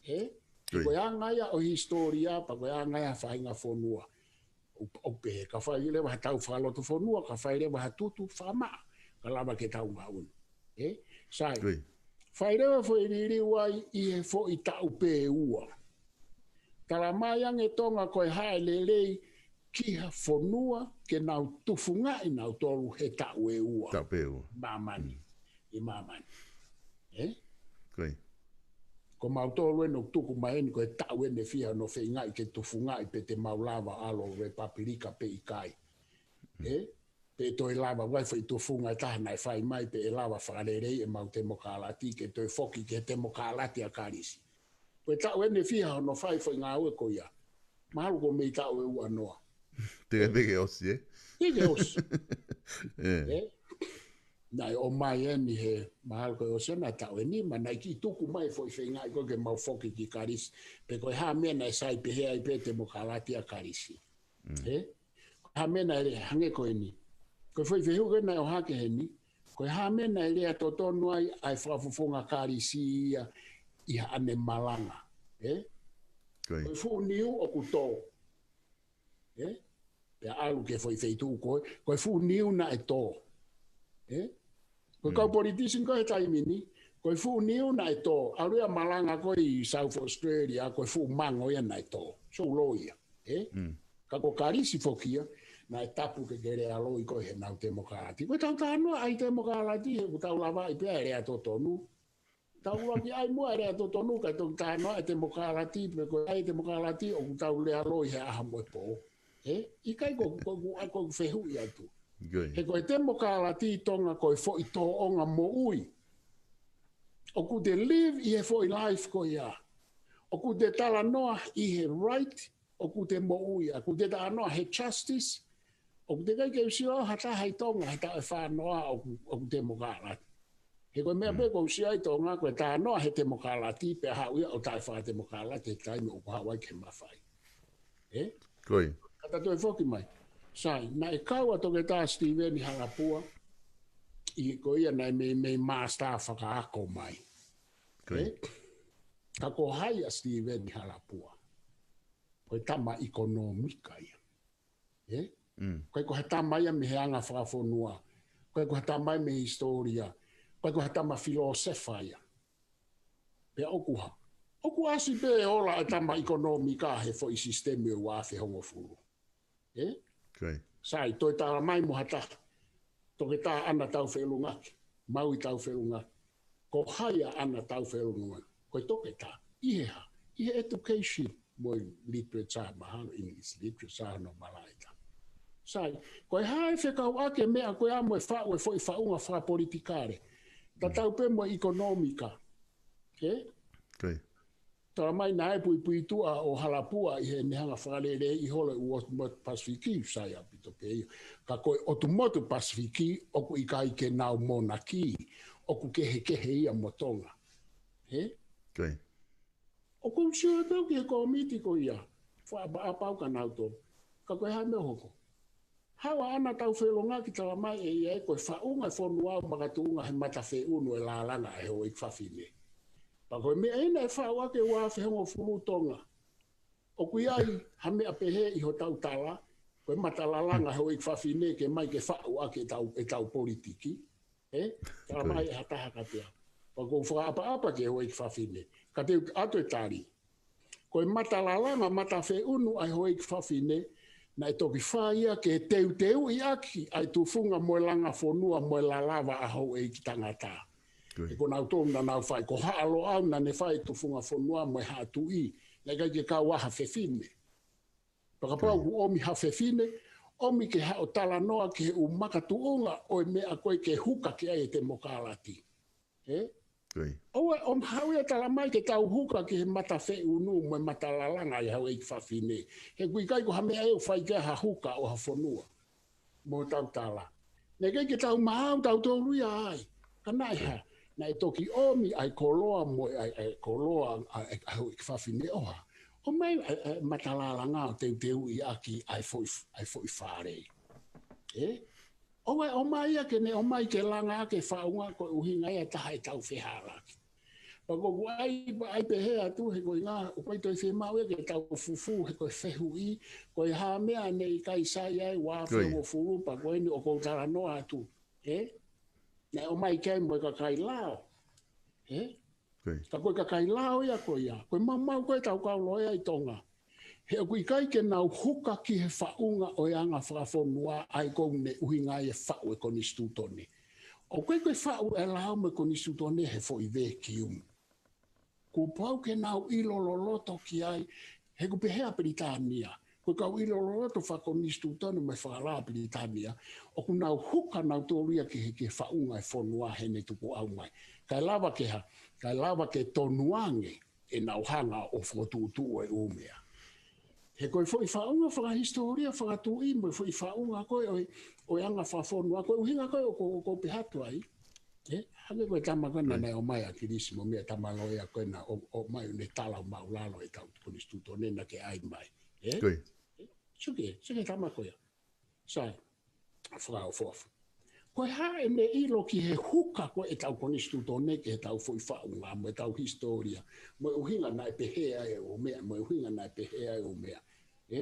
Ē? Ko ia. Ko e anga ia ʻo e hisitōlia, pea ko e anga ia ʻo e faʻahinga fonua. ʻOku pehē, ka fai leva ha tau fakalotofonua, ka fai leva ha tutu fakamaʻa, ka lava ke tau ngaʻunu. Ē? Sai. Fai leva foʻi liliu ai ʻi he foʻi taʻu pē ʻe ua. Tala mai ange Tonga ko e hā e lelei ki ha fonua ke nau tufungaʻi nautolu he taʻu ʻe ua. Taʻu pē ʻe ua. Māmani. ʻI māmani. Ē? Ko mautolu ʻeni ʻoku tuku mai ʻeni ko e taʻu ʻeni ʻe fiha hono feingaʻi ke tufungaʻi pe te mau lava ʻalu ʻo Lepapilika pe ʻikai. Ē? Pe toe lava ʻa e foʻi tufunga ʻe taha naʻe fai mai pe ʻe lava fakaleleiʻi ʻemau temokalati ke toe foki ki he temokalati ʻa Kalisi. Ko e taʻu ʻeni ʻe fiha hono fai foʻi ngāue ko ia. Mahalo ko e mei taʻu ʻe ua noa. Te ke peke ʻosi, ē? Te ke ʻosi. Ē? Naʻe ʻomai ʻeni he mahalo ko e ʻosi ʻeni taʻu ʻe nima, naʻe kiʻi tuku mai foʻi feingaʻi ko ē ke mau foki ki Kalisi. Pe ko e hā meʻa naʻe sai pehē ai pē temokalati ʻa Kalisi. Ē? Ko e hā meʻa naʻe lea hangē ko ʻeni. Ko e foʻi fehuʻi ko ē naʻe ʻohake heni. Ko e hā meʻa naʻe lea totonu ai ʻa e fakafofonga Kalisi ia ʻi haʻane malanga. Ē? Ko e fuʻu niu ʻoku tō. Ē? Pea ʻalu ki he foʻi feituʻu ko ē, ko e fuʻu niu naʻe tō. Ē? Ko e kau politician ko ē he taimi ni, ko e fuʻu niu naʻe tō. ʻAlu ia malanga ko ē ʻi South Australia, ko e fuʻu mango ia naʻe tō. Sou lōia. Ē? Ka ko Kalisi foki ia, naʻe tapu ke ke lea loi ko ē heʻenau temokalati. Ko e tau talanoa ʻa e temokalati, he ʻoku tau lavaʻi pē ʻa e lea totonu. Tau ʻuluaki ʻai muʻa e lea totonu, kae toki talanoa e temokalati, pe ko e ʻai e temokalati, ʻoku tau lea loi he ʻaho mo e pō. Ē? ʻIkai ko, ko, ko, ko, ko fehuʻi atu. He ko e temokalati Tonga ko e foʻi tōʻonga moʻui. ʻOku te live ʻi he foʻi life ko ia. ʻOku te talanoa ʻi he right, ʻoku te moʻui, ʻoku te talanoa he justice, ʻoku te kai ke usio ha taha ʻi Tonga, he taʻu ʻe fā noa ʻoku, ʻoku temokalati. He ko e meʻa pē ko usio ʻi Tonga, ko e talanoa he temokalati, pea haʻu ia ʻo taʻe fakatemokalati, he taimi ʻoku haʻu ai ke mafai. Ē? Ka ta toe foki mai. Sai, naʻe kau ʻa Toketā Steven Halapua, ʻi ko ia naʻe mei, mei master fakaako mai. Ē? Ka ko hai ʻa Steven Halapua. Ko e tama ʻikonōmika ia. Ē? Ko e ko ha tama ia mei he anga fakafonua. Ko e ko ha tama ia mei he hisitōlia. Ko e ko ha tama filōsefa ia. Pea ʻoku hā. ʻOku ʻasi pē ola e tama ʻikonōmika he foʻi sisitemi ʻo e ua afe hongofulu. Ē? Sai, toe tala mai mo ha taha. Toketā ʻAna Taufelungaki, Maui Taufelungaki. Ko hai ʻa ʻAna Taufelungaki? Ko e toketā. ʻI he hā? ʻI he education mo e literature, mahalo English literature no malaita. Sai, ko e hā e fekauʻaki e meʻa ko ia mo e faʻu e foʻi faʻunga fakapolitikale. Tatau pē mo e ʻikonōmika. Ē? Tala mai naʻe puipuituʻa ʻo Halapua ʻi heʻene hanga fakaleleiʻi holo e ʻū ʻotu motu Pasifiki, sai ʻaupito pē ia. Ka ko e ʻotu motu Pasifiki ʻoku ʻikai ke nau monaki, ʻoku kehekehe ia mo Tonga. Ē? ʻOku ou sio atu au ki he kōmiti ko ia, fakaʻapaʻapa au kia nautolu. Ka ko e hā e meʻa ʻoku hoko? Haʻu ʻa ʻAna Taufelungaki tala mai ʻe ia ē ko e faʻunga e fonua ʻoku makatuʻunga he mata feʻunu e lalanga ʻa e houʻeiki fafine. Pea ko e meʻa ia naʻe faʻu ʻaki e ua afe hongofulu Tonga. ʻOku ʻi ai ha meʻa pehē ʻi hotau tala, ko e mata lalanga houʻeiki fafine ke mai ke faʻu ʻaki ʻetau, ʻetau politiki. Ē? Tala mai ʻe ha taha kiate au. Pea ʻoku ou fakaʻapaʻapa ki he houʻeiki fafine. Ka te u ʻoatu e tali. Ko e mata lalanga, mata feʻunu ʻa e houʻeiki fafine, naʻe toki fai ia ke teuteuʻi ʻaki ʻa e tufunga mo e langa fonua mo e lalava ʻa houʻeiki tangata. He ko nautolu naʻa nau fai, ko Haʻa Loʻau naʻa ne fai e tufunga fonua mo e Haʻa Tuʻi, naʻe ʻikai ke kau ai ha fefine. Pea kapau ʻoku ʻomi ha fefine, ʻomi ke haʻu ʻo talanoa ki he ʻū makatuʻunga ʻo e meʻa ko ē ke huka ki ai e temokalati. Ē? ʻOua, ʻomi haʻu ia tala mai ke tau huka ki he mata feʻunu mo e mata lalanga ʻa e houʻeiki fafine. He ʻoku ʻikai ko ha meʻa ʻe fai ki ai ha huka ʻo ha fonua. Mo tau tala. Naʻe ʻikai ke tau maau tautolu ia ai. Ka naʻe hā, naʻe toki ʻomi ʻa e koloa mo e, ʻa e, ʻa e koloa, ʻa e, ʻa e houʻeiki fafine ʻo hā. ʻOmai ʻa e, ʻa e mata lalanga ʻo teuteuʻi ʻaki ʻa e foʻi, ʻa e foʻi fale. Ē? ʻOua ʻe ʻomai ia ke ne ʻomai ke langa ʻaki e faʻunga ko e ʻuhinga ia ʻe taha ʻetau fehālaaki. Pea ko ʻeku ʻai, ʻai pehē atu he ko e ʻuhinga, ʻoku ʻikai toe fiemaʻu ia ke tau fufū he ko e fehuʻi, ko e hā e meʻa naʻe ʻikai sai ai ua afe hongofulu, pea ko eni ʻoku ou talanoa atu. Ē? Naʻe ʻomai ki ai mo e kakai lao. Ē? Ka ko e kakai lao ia ko ia. Ko e maumau ko ē ʻetau kau loea ʻi Tonga. He ʻoku ʻikai ke nau huka ki he faʻunga ʻo e anga fakafonua ʻa ia ʻoku ne ʻuhinga ai e faʻu e konisitūtone. ʻOku ʻikai ko e faʻu e lao mo e konisitūtone he foʻi vacuum. Kuo pau ke nau ʻilo loloto ki ai, he ʻoku pehē ʻa Pilitānia. Ko e kau ʻilo loloto fakakonisitūtone mo e fakalao ʻa Pilitānia, ʻoku nau huka nautolu ia ki he, ki he faʻunga e fonua heʻene tukuʻau mai. Kae lava ke hā, kae lava ke tonu ange ʻenau hanga ʻo fokotuʻutuʻu e ʻū meʻa. He ko e foʻi faʻunga fakahisitōlia, fakatuʻi, mo e foʻi faʻunga ko ē ʻo e, ʻo e anga fakafonua, ko e ʻuhinga ko ē ʻoku, ʻoku ou pehē atu ai. Ē, hangē ko e tama ko ē naʻe ʻomai ʻa Kilisi mo e meʻa, tama loea ko ē naʻe ʻo, ʻomai ʻo ne tala ʻo māʻulalo ʻetau konisitūtone naʻa ke ʻai mai. Ē? Sio ki he, sio ki he tama ko ia. Sai, fakaʻofoʻofa. Ko e hā ʻene ʻilo ki he huka ko ē ʻetau konisitūtone ki heʻetau foʻi faʻunga mo ʻetau hisitōlia, mo e ʻuhinga naʻe pehē ai e ʻū meʻa, mo e ʻuhinga naʻe pehē ai e ʻū meʻa. Ē?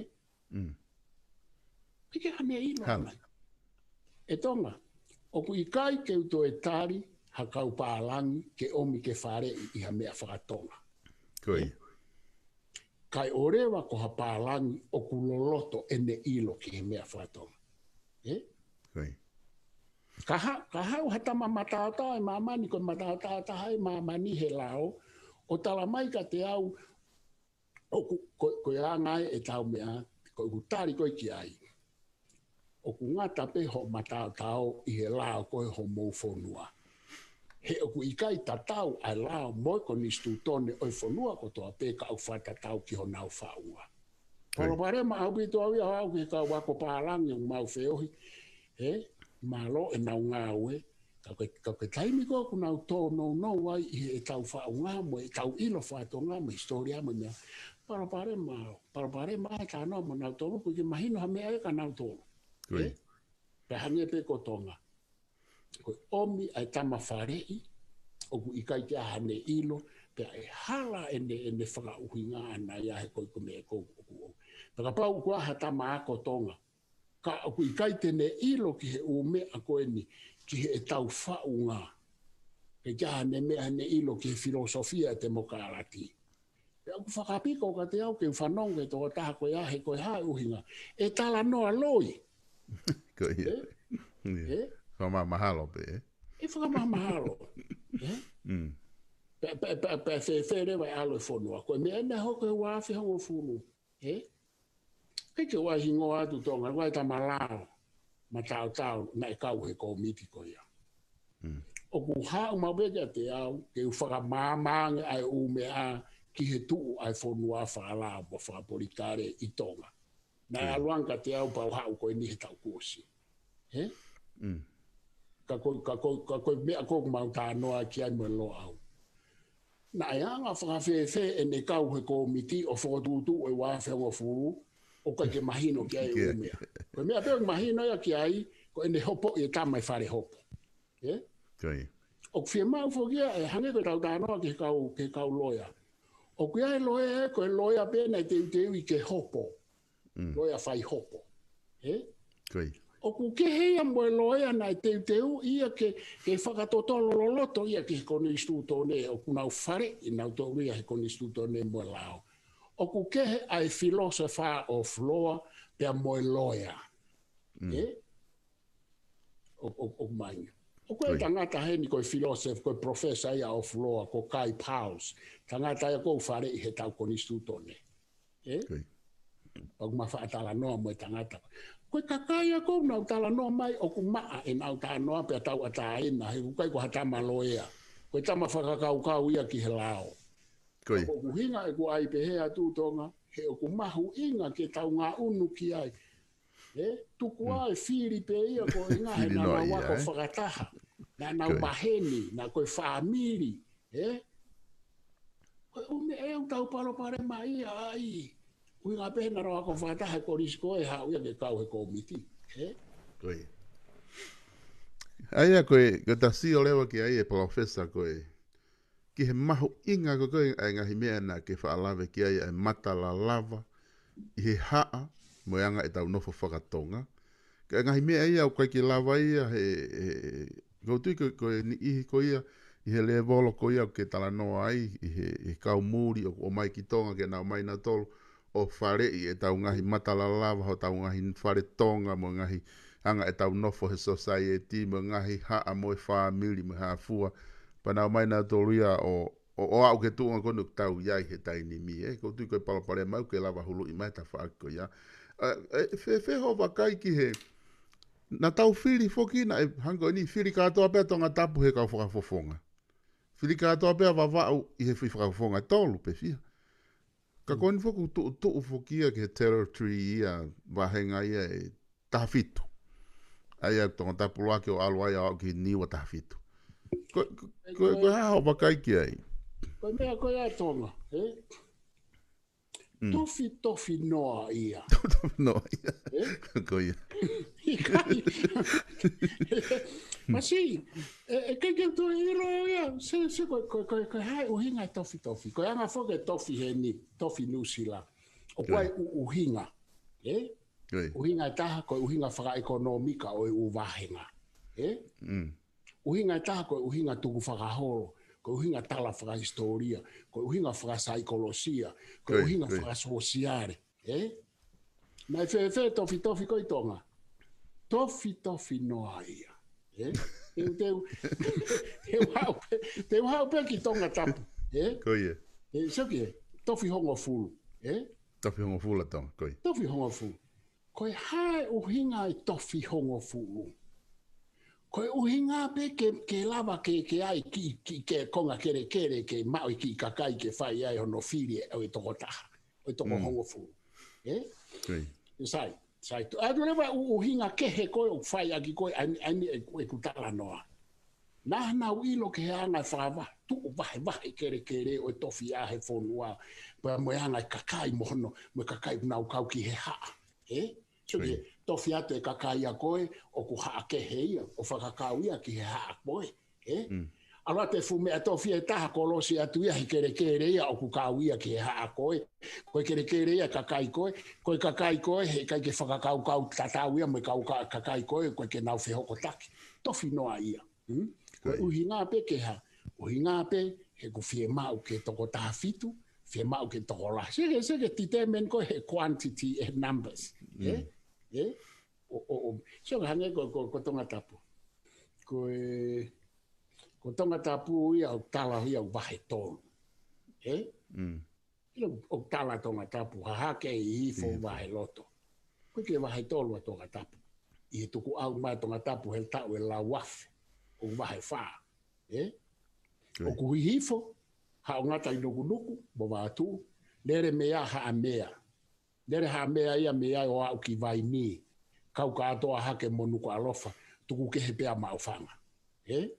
ʻIkai ke ʻi ai haʻane ʻilo mai. ʻE Tonga, ʻoku ʻikai ke u toe tali ha kau pālangi ke ʻomi ke faleʻi ʻi ha meʻa fakatonga. Kae ʻoua leva ko ha pālangi ʻoku loloto ʻene ʻilo ki he meʻa fakatonga. Ē? Ka ha-, ka haʻu ha tama mataotao ʻi māmani, ko e mataotao taha ʻi māmani he lao, ʻo tala mai kiate au, ʻoku, ko, ko e anga ʻetau meʻa, ko ʻeku tali ko ē ki ai. ʻOku ngata pē hoʻo mataotao ʻi he lao ko ē homou fonua. He ʻoku ʻikai tatau ʻa e lao mo e konisitūtone ʻo e fonua kotoa pē ka ʻoku fakatatau ki honau faʻunga. Palopalema ʻaupito au ia ʻo aʻu ki he kau ako pālangi ʻoku mau feohi. Ē, mālō ʻenau ngāue. Ka ko e, ka ko e taimi ko ē ʻoku nau tōnounou ai ʻi heʻetau faʻunga mo ʻetau ʻilo fakatonga mo e hisitōlia mo e meʻa. Palopalema, palopalema ʻa e tanoa mo nautolu, ʻoku ʻikai ke mahino ha meʻa ia kia nautolu. Ē? Pea hangē pē ko Tonga. Ko e ʻomi ʻa e tama faleʻi, ʻoku ʻikai ke ʻi ai haʻane ʻilo, pea ʻe hala ʻene, ʻene fakaʻuhinga ʻana ia he ko e, ko e meʻa ko ē ʻoku, ʻoku. Pea kapau ʻoku ʻi ai ha tama ako Tonga, ka ʻoku ʻikai te ne ʻilo ki he ʻū meʻa ko eni, ki heʻetau faʻunga. ʻIkai ke ʻi ai haʻane meʻa ʻene ʻilo ki he filōsofia ʻa e temokalati. Pea ʻoku fakapiko kiate au ke u fanongo ki he tokotaha ko ia he ko e hā e ʻuhinga. ʻE talanoa loi. Ko ia. Ē? Ē? Fakamahalo pē, ē? ʻE fakamahalo. Ē? Pea, pea, pea, pea fēfē leva e ʻalu e fonua. Ko e meʻa naʻe hoko he ua afe hongofulu. Ē? ʻIkai ke u ʻai hingoa atu Tonga, ʻoku ʻi ai e tama lao mataotao naʻe kau he kōmiti ko ia. ʻOku haʻu maʻu pē kiate au, ke u fakamaama ange ʻa e ʻū meʻa ki he tuʻu ʻa e fonua fakalao mo fakapolitikale ʻi Tonga. Naʻe ʻalu ange kiate au pea u haʻu ko eni he taʻu kuo ʻosi. Ē? Ka ko, ka ko, ka ko e meʻa ko ē ʻoku mau talanoa ki ai mo Loʻau. Naʻe anga fakafēfē ʻene kau he kōmiti ʻo fokotuʻutuʻu e ua afe hongofulu, ʻoku ʻikai ke mahino ki ai e ʻū meʻa. Ko e meʻa pē ʻoku mahino ia ki ai, ko ʻene hopoʻi e tama ʻi fale hopo. Ē? ʻOku fiemaʻu foki ia, ʻe hangē ko ʻetau talanoa ki he kau, ki he kau loea. ʻOku ʻi ai e loea, ko e loea pē naʻe teuteuʻi ke hopo. Loea fai hopo. Ē? ʻOku kehe ia mo e loea naʻe teuteuʻi ia ke, ke fakatotolo loloto ia ki he konisitūtone, ʻoku nau faleʻi nautolu ia he konisitūtone mo e lao. ʻOku kehe ʻa e philosopher of law pea mo e loea. Ē? ʻO, ʻo, ʻo mai. ʻOku ʻi ai e tangata heni ko e philosopher, ko e professor ia of law, ko Guy Pals. Tangata ia ʻoku faleʻi he ʻetau konisitūtone. Ē? ʻOku ma faʻa talanoa mo e tangata. Ko e kakai ia ʻoku nau talanoa mai, ʻoku maʻa ʻenau talanoa pea tauʻatāina, he ʻoku ʻikai ko ha tama loea. Ko e tama fakakaukau ia ki he lao. Ko e ʻuhinga ʻeku ʻai pehē atu Tonga, he ʻoku mahuʻinga ke tau ngaʻunu ki ai. Ē, tuku ā e fili pē ia ko e ʻuhinga he naʻa nau ako fakataha. Naʻa nau maheni, naʻa ko e fāmili. Ē? Ko e ʻū meʻa ʻoku tau palopalema ai. ʻUhinga pē he naʻa nau ako fakataha he kolisi ko ē haʻu ia ke kau he kōmiti. Ē? ʻA ia ko e, ko e ta sio leva ki ai e palōfesa ko e ʻi he mahuʻinga ko ē ʻa e ngaahi meʻa naʻa ke faʻa lave ki ai, ʻa e mata lalava ʻi he haʻa mo e anga ʻetau nofo fakatonga. Ka ʻi he ngaahi meʻa ia ʻoku ʻikai ke lava ia he, he, he, ʻoku ou tui ko, ko e niʻihi ko ia ʻi he lēvolo ko ia ʻoku ke talanoa ai, ʻi he, ʻi he kau muli ʻoku ʻomai ki Tonga ke nau ō mai nautolu ʻo faleʻi ʻetau ngaahi mata lalava, hotau ngaahi fale Tonga mo e ngaahi anga ʻetau nofo he society, mo e ngaahi haʻa mo e fāmili mo e hā fua. Pea nau ō mai nautolu ia ʻo, ʻo, ʻo aʻu ki he tuʻunga ko eni ʻoku tau ʻi ai he taimi ni, ē. ʻOku ou tui ko e palopalema ʻoku ke lava huluʻi mai e tafaʻaki ko ia. ʻA, ē, fē, fē hoʻo vakai ki he, naʻa tau fili foki, naʻe hangē ko eni, fili kātoa pē ʻa Tongatapu he kau fakafofonga. Fili kātoa pē ʻa Vavaʻu ʻi he foʻi fakafofonga ʻe tolu pe fiha. Ka ko eni foki ʻoku tuʻutuʻu foki ia ki he territory ia, vāhenga ia ʻe taha fitu. ʻA ia Tongatapu ʻuluaki ʻo ʻalu ai ʻo aʻu ki Niua taha fitu. Ko, ko, ko, ko e hā hoʻo vakai ki ai? Ko e meʻa ko ia ʻa Tonga, ē? Mm. Tofi, tofi noa ia. Tofi noa ia. Ē? Ko ia. ʻIkai. Masi, ʻe, ʻe ʻikai ke u toe ʻilo ia. Se, se ko, ko, ko, ko e hā e ʻuhinga e tofi, tofi. Ko e anga foki e tofi heni, tofi Nuʻusila. ʻOku ʻi ai e ʻuhinga. Ē? ʻUhinga ʻe taha, ko e ʻuhinga fakaʻekonōmika ʻo e ʻū vāhenga. Ē? Mm. ʻUhinga ʻe taha, ko e ʻuhinga tukufakaholo, ko e ʻuhinga tala fakahisitōlia, ko e ʻuhinga fakasaikolosia, ko e ʻuhinga fakasōsiale. Ē? Naʻe fēfē tofi, tofi ko ē ʻi Tonga? Tofi, tofi noa ia. Ē? Te u, te u, te u haʻu pē, te u haʻu pē ki Tongatapu. Ē? Ko ia. Ē, sio ki he, tofi hongofulu. Ē? Tofi hongofulu ʻa Tonga, ko ia. Tofi hongofulu. Ko e hā e ʻuhinga e tofi hongofulu? Ko e ʻuhinga pē ke, ke lava ke, ke ʻai ki, ki, ki he konga kelekele ke maʻu e kiʻi kakai ke fai ai hono fili ʻo e tokotaha, ʻo e toko hongofulu. Ē? Sai, sai. ʻOatu leva e ʻuhinga kehe ko ē ʻoku fai ʻaki ko ē ʻa eni, ʻa eni ʻeku, ʻeku talanoa. Naʻa nau ʻilo ki he anga e fakavahe, tuʻu vahevahe kelekele ʻo e tofiʻa he fonua, pea mo e anga e kakai mo hono, mo e kakai ʻoku nau kau ki he haʻa. Ē? Sio ki he tofi atu e kakai ʻa ko ē, ʻoku haʻa kehe ia, ʻo fakakau ia ki he haʻa ko ē. Ē? ʻAlu atu e fuʻu meʻa tofi ʻe taha, kolosi atu ia he kelekele ia ʻoku kau ia ki he haʻa ko ē. Ko e kelekele ia kakai ko ē, ko e kakai ko ē, heʻikai ke fakakaukau tatau ia mo e kau ka-, kakai ko ē, ʻoku ʻikai ke nau fehokotaki. Tofi noa ia. Hmm? Ko e ʻuhinga pē ke hā, ʻuhinga pē he ʻoku fiemaʻu ke toko taha fitu, fiemaʻu ke toko lahi. Seke, seke determine ko ē he quantity, he numbers. Ē? Ē? ʻO, ʻo, ʻo. Sio ka hangē ko, ko, ko Tongatapu. Ko e, ko Tongatapu ia ʻoku tala ia ʻoku vahe tolu. Ē? ʻIlo ʻoku tala Tongatapu, Hahake, ʻIhifo, Vaheloto. Ko e ki he vahe tolu ʻa Tongatapu. ʻI he tukuʻau mai Tongatapu he taʻu ʻe lauafe, ʻoku vahe fā. Ē? ʻOku ʻIhifo, Haʻongata, ʻInukunuku mo Vavaʻu, lele mei ai Haʻamea. Lele Haʻamea ia mei ai ʻo aʻu ki Vaini. Kau kātoa hake mo Nukuʻalofa, tuku kehe pē ʻa Maʻufanga. Ē?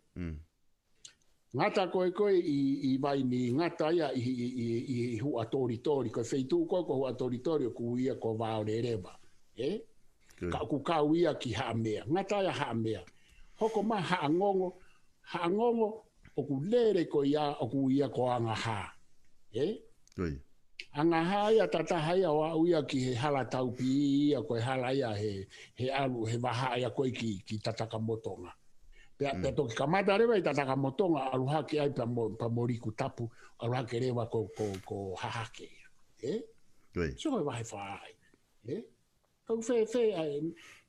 Ngata ko ē ko ē ʻi, ʻi Vaini, ngata ia ʻi, ʻi, ʻi, ʻi, ʻi Huʻatolitoli, ko e feituʻu ko ē ko Huʻatolitoli ʻoku ui ia ko Vaoleleva. Ē? Ka ʻoku kau ia ki Haʻamea. Ngata ia Haʻamea. Hoko mai Haʻangongo, Haʻangongo ʻoku lele ko ia, ʻoku ui ia ko Angahā. Ē? Angahā ia tataha ia ʻo aʻu ia ki he hala Taupī ia, ko e hala ia he, he ʻalu, he vahaʻa ia ko ē ki, ki Tatakamotonga. Pea, pea toki kamata leva ʻi Tatakamotonga, ʻalu hake ai pea mo, pea mo Likutapu, ʻalu hake leva ko, ko, ko Hahake ia. Ē? Sio ko e vahe fā ai. Ē? Kau fēfē ai,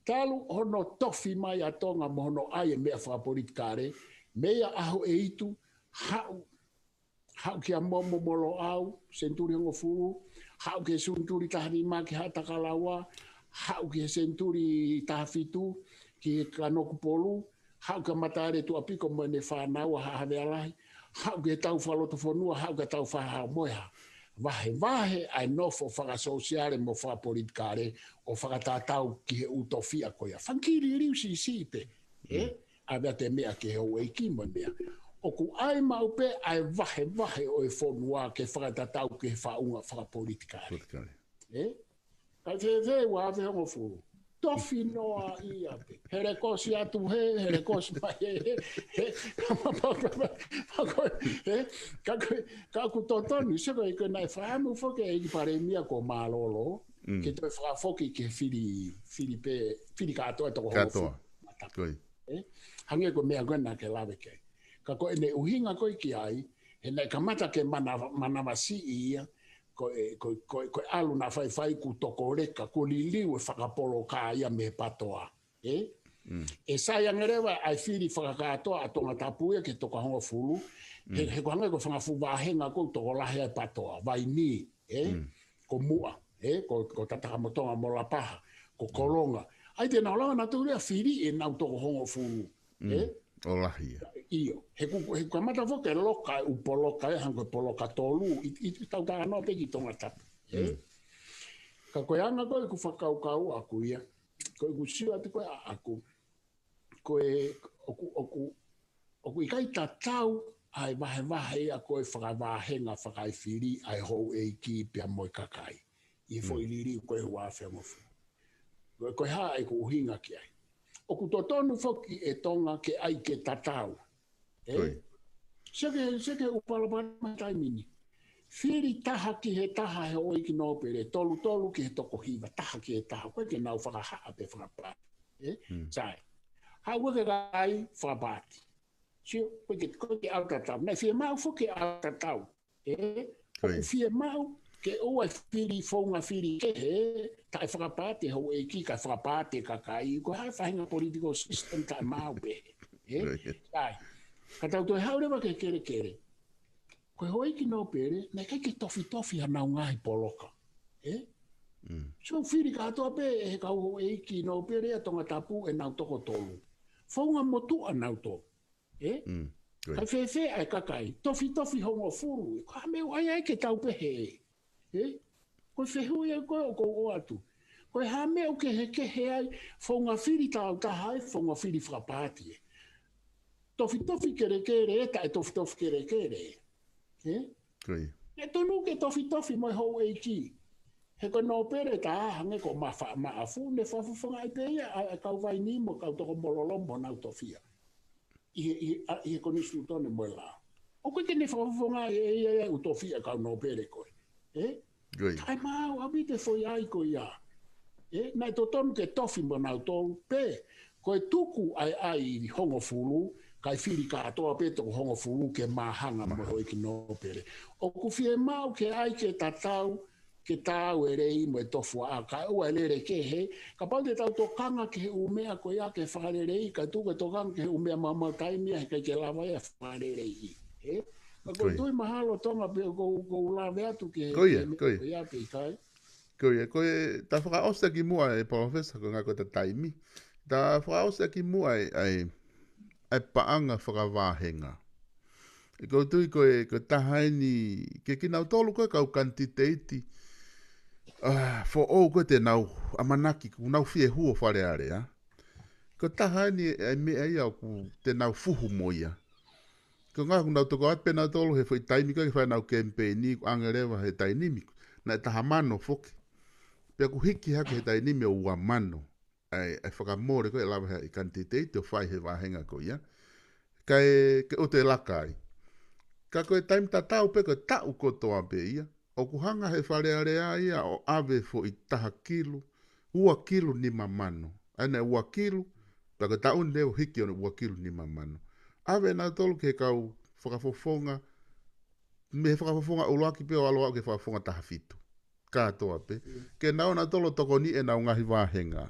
talu hono tofi mai ʻa Tonga mo hono ʻai e meʻa fakapolitikale, mei he ʻaho ʻe hitu, haʻu, haʻu kia Momo mo Loʻau, senituli hongofulu, haʻu ki he senituli taha nima ki Haʻatakalaua, haʻu ki he senituli taha fitu, ki Kanokupolu, haʻu kia Mataeletuʻapiko mo ʻene fānau ʻa Haʻa Havea Lahi, haʻu ki he tau fakalotofonua, haʻu ki he tau fakahaomoeha. Vahevahe ʻa e nofo fakasōsiale mo fakapolitikale ʻo fakatatau ki he ʻū tofiʻa ko ia. Fanga kiʻi liliu siʻisiʻi pē. Ē? ʻAve atu e meʻa ki he houʻeiki mo e meʻa. ʻOku ʻai maʻu pē ʻa e vahevahe ʻo e fonua ke fakatatau ki he faʻunga fakapolitikale. Ē? Kae fēfē ua afe hongofulu. tofi noa ia pē. Helekosi atu he, helekosi mai he, he, he, ka ma, ma, ma, ma, ma, ko e, he, ka ko e, ka ʻoku totonu, se ko e, ko e naʻe fakaʻamu foki ʻe he ʻEiki Palēmia ko Malolo, ke toe fakafoki ke fili, fili pē, fili kātoa e toko hongofulu. Kātoa. Ko ia. Ē? Hangē ko e meʻa ko ena ke lave ki ai. Ka ko ʻene ʻuhinga ko ē ki ai, he naʻe kamata ke mana-, manavasiʻi ia, ko e, ko, ko, ko e ʻalu naʻa faifai kuo toko leka, kuo liliu e fakapoloka ia mei he PATOA. Ē? ʻE sai ange leva ʻa e fili fakakātoa ʻa Tongatapu ia ki he toko hongofulu, he, he ko e hangē ko e fanga fuʻu vāhenga ko ē ʻoku tokolahi ai e PATOA, Vainī, ē? Ko Muʻa, ē? Ko, ko Tatakamotonga mo Lapaha, ko Kolonga. ʻAi te nau lava nautolu ia fili ʻenau toko hongofulu, ē? ʻO lahi ia. ʻIo, he ʻoku, he ʻoku kamata foki e loka e ʻū poloka ē, hangē ko e poloka tolu, ʻi, ʻi, ʻi tau talanoa pē ki Tongatapu, ē? Ka ko e anga ko ē ʻeku fakakaukau ʻaʻaku ia, ko ʻeku sio atu ko ē ʻaʻaku, ko e, ʻoku, ʻoku, ʻoku ʻikai tatau ʻa e vahevahe ia ko ē fakavāhenga fakaefili ʻa e houʻeiki pea mo e kakai ʻi he foʻi liliu ko ē ua afe hongofulu. Ko e, ko e hā ʻeku ʻuhinga ki ai? ʻOku totonu foki ʻe Tonga ke ʻai ke tatau. Ē? Ko ia. Seke, seke ʻū palopalema he taimi ni. Fili taha ki he taha he houʻeiki nōpele, tolu tolu ki he toko hiva, taha ki he taha. ʻOku ʻikai ke nau fakahaʻa pe fakapaati. Ē? Sai. Haʻu ʻa e kakai fakapaati. Sio, ʻoku ʻikai ke, ʻoku ʻikai ke ʻalu tatau. Naʻe fiemaʻu foki ke ʻalu tatau. Ē? Ko ia. ʻOku fiemaʻu ke ʻoua ʻe fili founga fili kehe, taʻe fakapaati e houʻeiki kae fakapaati e kakai, ko e hā e faʻahinga political system taʻemaau pē. Ē? Ko ia. Sai. Ka tau toe haʻu leva ki he kelekele. Ko e houʻeiki nōpele, naʻe ʻikai ke tofitofi hanau ngaahi poloka. Ē? So fili kātoa pē ʻe he kau houʻeiki nōpele ʻa Tongatapu ʻenau toko tolu. Founga motuʻa nautolu. Ē? Ko ia. Kae fēfē ʻa e kakai, tofitofi hongofulu. Ko e hā e meʻa ʻoku ʻai ai ke tau pehē? Ē? Ko e fehuʻi ia ko ē ʻoku ou ʻoatu. Ko e hā e meʻa ʻoku kehekehe ai, founga fili tāutaha ē, founga fili fakapaati ē? Tofitofi kelekele ē, taʻe tofitofi kelekele ē? Ē? Ko ia. ʻE tonu ke tofitofi mo e houʻeiki. He ko e nōpele ʻe taha hangē ko Mafa-, Maʻafu, ne fakafofongaʻi pē ia ʻa e kau Vainī mo e kau Tokomololo mo nau tofia ʻi he, ʻi he, ʻa, ʻi he konisitūtone mo e lao. ʻOku ʻikai ke ne fakafofongaʻi ʻe ia ia ʻū tofiʻa kau nōpele ko ē. Ē? Ko ia. Taʻemaau ʻaupito e foʻi ʻai ko ia. Ē? Naʻe totonu ke tofi mo nautolu pē. Ko e tuku ʻa e ʻai hongofulu, kae fili kātoa pē toko hongofulu ke māhanga mo e houʻeiki nōpele. ʻOku fiemaʻu ke ʻai ke tatau, ke taau e lei mo e tofuaʻa, kae ʻoua ʻe lele kehe. Kapau te tau tokanga ki he ʻū meʻa ko ia ke fakaleleiʻi, kae tuku e tokanga ki he ʻū meʻa maumau taimi ia he ʻikai ke lava ia fakaleleiʻi. Ē? Ka ʻoku ou tui mahalo Tonga pē ʻoku ou, ʻoku ou lave atu ki he, ko ia, ki he meʻa ko ia. Ko ia pe ʻikai. Ko ia, ko e, ta fakaʻosi ki muʻa e Palōfesa, ko e ngaahi ko e ta taimi. Ta fakaʻosi ki muʻa e, ʻa e, ʻa e paʻanga fakavāhenga. ʻOku ou tui ko e, ko e taha eni, ke kinautolu ko e kau kanititeiti, ʻa, foʻou ko ē te nau ʻamanaki, kuo nau fie hū ʻo Fale Alea. Ko e taha eni e meʻa ia ʻoku te nau fuhu mo ia. Ko e ngaahi ʻoku nau toko atu pē nautolu he foʻi taimi ko ē ke fai ʻenau kemipeini, ʻoku ʻange leva he taimi ni, naʻe taha mano foki. Pea kuo hiki hake he taimi ni ʻo ua mano. ʻA e, ʻa e fakamole ko ē ʻe lava he kanititeiti ʻo fai he vāhenga ko ia. Kae, ke ʻoua te laka ai. Ka ko e taimi tatau pē ko e taʻu kotoa pē ia. ʻOku hanga he Fale Alea ia ʻo ʻave foʻi taha kilu, ua kilu nima mano. ʻA ena ua kilu, pea ko e taʻu ni leva ʻo hiki ʻo ua kilu nima mano. ʻAve nautolu ki he kau fakafofonga, mei he fakafofonga ʻuluaki pē ʻo ʻalu ʻo ki he fakafofonga taha fitu. Kātoa pē. Ke nau nautolu tokoni ʻenau ngaahi vāhenga.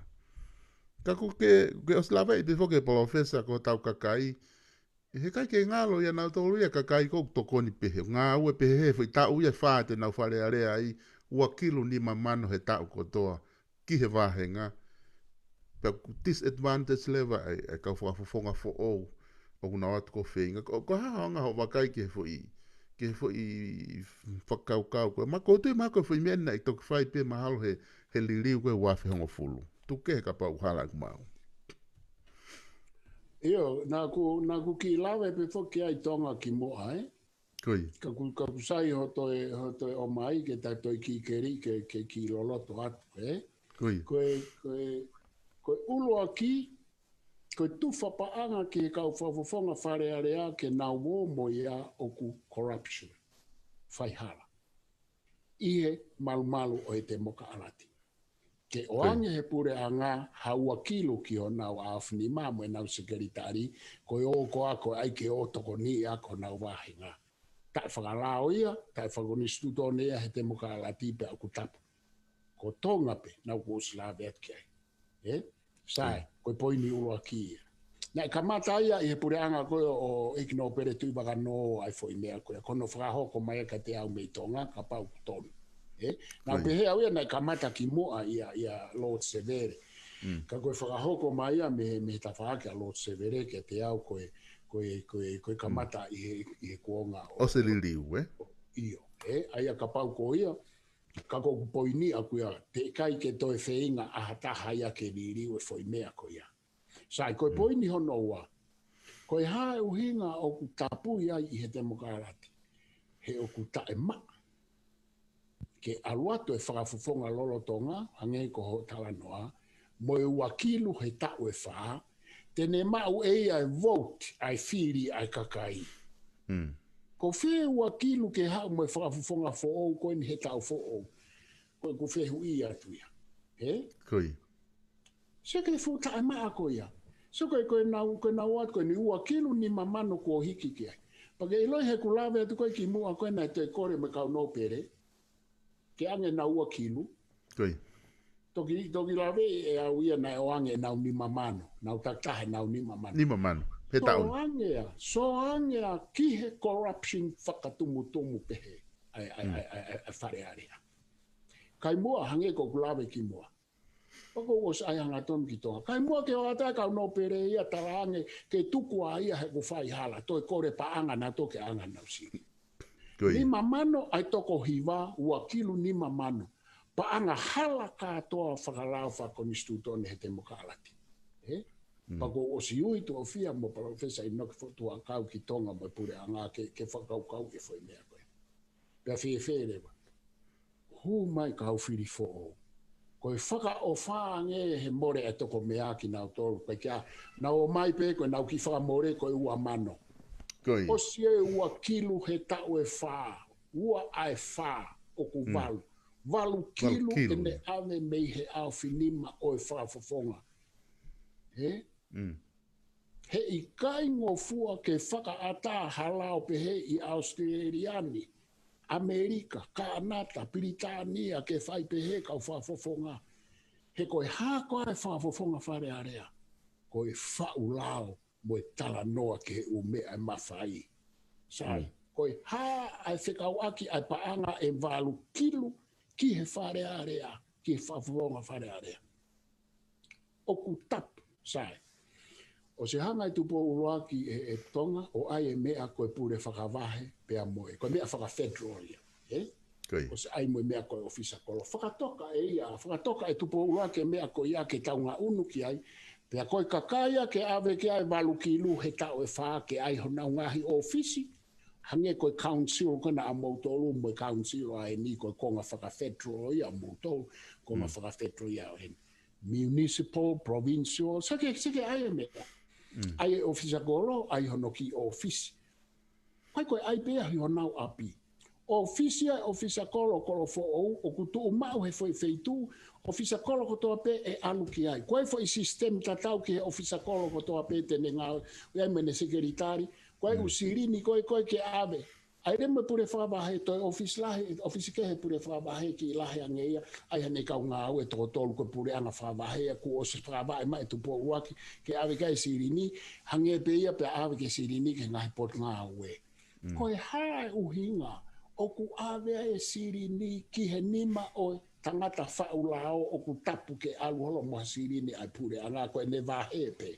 Ka ʻoku ke, ke ʻosi laveʻi pē foki e Palōfesa ko hotau kakai, he ʻikai ke ngalo ia nautolu ia kakai ʻoku tokoni pehē. Ngāue pehē he foʻi taʻu ia ʻe fā te nau Fale Alea ai, ua kilu nima mano he taʻu kotoa ki he vāhenga. Pea ʻoku disadvantage leva ʻa e, ʻa e kau fakafofonga foʻou ʻoku nau ʻatu ko e feinga. Ko, ko e hā hoʻo anga hoʻo vakai ki he foʻi, ki he foʻi fakakaukau ko ē. Ma ʻoku ou tui mahalo ko e foʻi meʻa naʻe toki fai pē mahalo he, he liliu ko ē ua afe hongofulu. Tuku kehe kapau ʻoku hala ʻeku maʻu. ʻIo, naʻa ku, naʻa ku kiʻi lave pē foki ai Tonga ki muʻa, ē? Ko ia. Ka ʻoku, ka ʻoku sai hoʻo toe, hoʻo toe ʻomai ke ta toe kiʻi keli, ke, ke kiʻi loloto atu, ē? Ko ia. Ko e, ko e, Ko e ʻuluaki, ko e tufa paʻanga ki he kau fakafofonga Fale Alea ke nau ō mo ia ʻoku corruption, faihala, ʻi he malumalu ʻo e temokalati. Ke ʻoange he puleʻanga ha ua kilu ki honau ʻaofinima mo ʻenau sekelitali, ko e ō ko ā ko e ʻai ke ō tokoni ia ko honau vāhenga. Taʻe fakalao ia, taʻe fakakonisitūtone ia he temokalati pea ʻoku tapu. Ko Tonga pē, naʻa ku ʻosi lave atu ki ai. Ē? Sai, ko e poini ʻuluaki ia. Naʻe kamata ia ʻi he puleʻanga ko ē ʻo ʻEiki Nōpele Tuʻivakanō ʻa e foʻi meʻa ko ē. Ko hono fakahoko mai ia kiate au mei Tonga, kapau ʻoku tonu. Ē? Naʻa ku pehē au ia naʻe kamata ki muʻa ia, ia Lord Sevele. Ka ko e fakahoko mai ia mei, mei he tafaʻaki ʻa Lord Sevele kiate au ko e, ko e, ko e, ko e kamata ʻi he, ʻi he kuonga ʻo, ʻo se liliu, ē? ʻIo, ē? ʻA ia kapau ko ia, ka ko ʻeku poini ʻaku ia, teʻeki ai ke toe feinga ʻa ha taha ia ke liliu e foʻi meʻa ko ia. Sai, ko e poini hono ua. Ko e hā e ʻuhinga ʻoku tapu ai ʻi he temokalati? He ʻoku taʻemaʻa ke ʻalu atu e fakafofonga lolotonga, hangē ko hoʻo talanoa, mo e ua kilu he taʻu ʻe fā, te ne maʻu ʻe ia e vote ʻa e fili ʻa e kakai. Ko fē ua kilu ke haʻu mo e fakafofonga foʻou ko eni he taʻu foʻou? Ko ʻeku fehuʻi atu ia. Ē? Ko ia. Sio ki he fuʻu taʻemaʻa ko ia. Sio ko e, ko e nau, ko e nau atu ko eni ua kilu nima mano kuo hiki ki ai. Pea ke ʻiloʻi he ʻeku lave atu ko ē ki muʻa ko ē naʻe toe kole mo e kau nōpele ke ʻoange ʻenau ua kilu. Ko ia. Toki, toki lave ʻe au ia naʻe ʻoange ʻenau nima mano. Nau takitaha ʻenau nima mano. Nima mano. He taʻu. Sōange ia, sōange ia ki he corruption fakatumutumu pehē ʻa e, ʻa e, ʻa e, ʻa e, ʻa e Fale Alea. Kai muʻa hangē ko ʻeku lave ki muʻa. Pea ko u ʻosi ʻai hangatonu ki Tonga. Kai muʻa ke ʻoatu ʻa e kau nōpele ia talaange ke tuku ʻa ia he ʻoku faihala, toe kole paʻanga naʻa toe ke ʻoange ʻenau sili. Ko ia. Nima mano ʻa e toko hiva, ua kilu nima mano. Paʻanga hala kātoa fakalao fakakonisitūtone he temokalati. Ē? Pea ko u ʻosi ui Tuʻofia mo Palōfesa ʻInoke Fotuʻakau ki Tonga mo e puleʻanga ke, ke fakakaukau e foʻi meʻa ko ē. Pea fēfē leva? Hū mai kau fili foʻou. Ko e fakaʻofa ange he mole ʻa e toko meʻa kinautolu. Ko e kia, nau ō mai pē ko ʻenau kiʻi fakamole ko e ua mano. Ko ia. ʻOsi e ua kilu he taʻu ʻe fā. Ua ʻa e fā, ʻoku valu. Valu kilu ʻene ʻave mei he ʻaofinima ʻo e fakafofonga. Ē? He ʻikai ngofua ke fakaʻatā ha lao pehē ʻi ʻAositelēlia ni, ʻAmelika, Kānata, Pilitānia ke fai pehē kau fakafofonga. He ko e hā koā e fakafofonga Fale Alea? Ko e faʻu lao mo e talanoa ki he ʻū meʻa ʻe mafai. Sai, ko e hā ʻa e fekauʻaki ʻa e paʻanga ʻe valu kilu ki he Fale Alea, ki he fakafofonga Fale Alea? ʻOku tapu, sai. ʻOsi hanga ʻe Tupou ʻUluaki ʻe, ʻe Tonga ʻo ʻai e meʻa ko e pule fakavahe pea mo e, ko e meʻa fakafederal ia, ē? Ko ia. ʻOsi ʻai mo e meʻa ko e ʻofisa kolo. Fakatoka ʻe ia, fakatoka ʻe Tupou ʻUluaki e meʻa ko ia ke tau ngaʻunu ki ai. Pea ko e kakai ia ke ʻave ki ai e valu kilu he taʻu ʻe fā ke ʻai honau ngaahi ʻōfisi. Hangē ko e council ko ena ʻa moutolu mo e council ʻa eni ko e konga fakafederal ia ʻa moutolu, konga fakafederal ia ʻo eni. Municipal, provincial, seke, seke ʻai e meʻa. ʻAi e ʻofisa kolo, ʻai hono kiʻi ʻōfisi. Kai ko e ʻai pē ia ʻi honau ʻapi. ʻOfisi ʻa e ʻofisa kolo, kolo foʻou, ʻoku tuʻu maʻu he foʻi feituʻu, ʻofisa kolo kotoa pē ʻe ʻalu ki ai. Ko e foʻi sisitemi tatau ki he ʻofisa kolo kotoa pē te ne ngāue, ʻoku ʻi ai mo ʻene sekelitali, ko e ʻū silini ko ē, ko ē ke ʻave. ʻAi leva mo e pule fakavahe, toe ʻōfisi lahi, ʻōfisi kehe pule fakavahe kiʻi lahi ange ia, ʻai haʻane kau ngāue ʻe toko tolu ko e puleʻanga fakavahe, ʻoku ʻosi fakavaʻe mai ʻe Tupou ʻUluaki, ke ʻave ki ai e silini, hangē pē ia pea ʻave ki he silini ki he ngaahi potungāue. Ko e hā e ʻuhinga ʻoku ʻave ai e silini ki he nima ʻo e tangata faʻu lao ʻoku tapu ke ʻalu holo mo ha silini ʻa e puleʻanga ko ʻene vahe pē.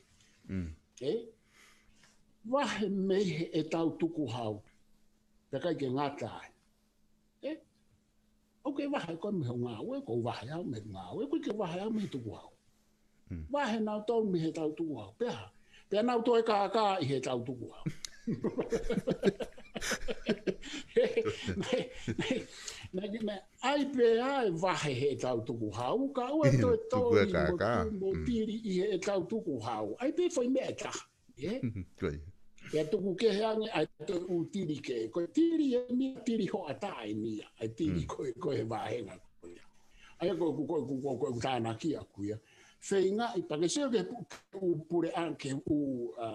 Ē? Vahe mei he ʻetau tukuhau. Pea ʻikai ke ngata ai. Ē? ʻOku ke vahe koe mei ho ngāue, ʻoku ou vahe au mei he ngāue, ʻoku ʻikai ke vahe au mei he tukuhau. Vahe nautolu mei heʻetau tukuhau. Pea, pea nau toe kākā ʻi heʻetau tukuhau. Naʻe, naʻe, naʻe, naʻe ʻai pē ʻa e vahe heʻetau tukuhau, ka ʻoua toe toli mo tili ʻi heʻetau tukuhau. ʻAi pē foʻi meʻa ʻe taha. Pea tuku kehe ange ʻa e toe ʻū tili kehe. Ko e tili eni, tili hoʻatā eni ia. ʻA e tili ko e, ko e vāhenga ko ia. ʻA ia ko, ko, ko, ko, ko, ko tānaki ʻaku ia. Feingaʻi, pea ke sio ki he pu-, ʻū pule ange, ki he ʻū, ʻa,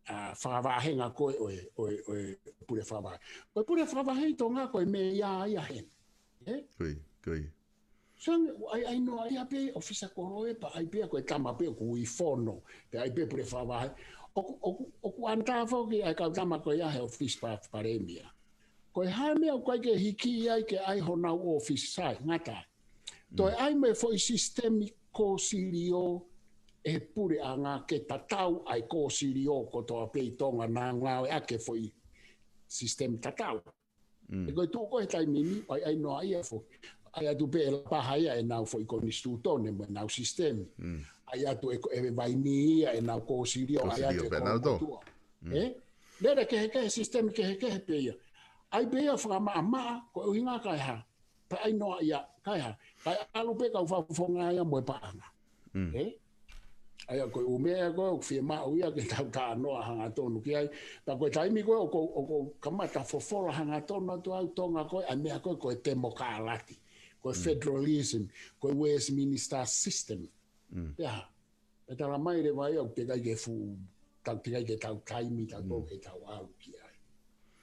ʻa, fakavāhenga ko e, ʻo e, ʻo e, ʻo e pule fakavāhenga. Ko e pule fakavāhenga ʻi Tonga ko e meʻa ia heni. Ē? Ko ia, ko ia. Sio ange, ʻai, ʻai noa ia pē ʻōfisa kolo ē pea ʻai pē ia ko e tama pē ʻoku ui fono, pea ʻai pē pule fakavāhenga. ʻOku, ʻoku, ʻoku ʻanatā foki ʻa e kau tama ko ia he ʻōfisi pa-, palēmia. Ko e hā e meʻa ʻoku ʻikai ke hiki ai ke ʻai honau ʻōfisi sai, ngata ai. Toe ʻai mo e foʻi sisitemi kōsilio ʻe he puleʻanga ke tatau ʻa e kōsilio kotoa pē ʻi Tonga naʻa ngāueʻaki e foʻi sisitemi tatau. He ko e tuʻu ko ē he taimi ni, ʻai, ʻai noa ia foki. ʻAi atu pē ʻe Lapaha ia ʻenau foʻi konisitūtone mo ʻenau sisitemi. ʻAi atu ʻe, ʻe Vainī ia ʻenau kōsilio, ʻai atu ʻe Kolomotuʻa. Ē? Lele kehekehe, sisitemi kehekehe pē ia. ʻAi pē ia fakamaʻamaʻa, ko e ʻuhinga kae hā. Pea ʻai noa ia, kae hā. Kae ʻalu pē kau fakafofonga ia mo e paʻanga. Ē? ʻA ia ko e ʻū meʻa ko ē ʻoku fiemaʻu ia ke tau talanoa hangatonu ki ai. Pea ko e taimi ko ē ʻoku, ʻoku kamata fofola hangatonu atu au Tonga ko ē, ʻa e meʻa ko ē ko e temokālati, ko e federalism, ko e Westminster system. Pea, pea tala mai leva ia ʻoku teʻeki ai ke fuʻu, tau teʻeki ai ke tau taimi, tau tō ke tau ʻalu ki ai.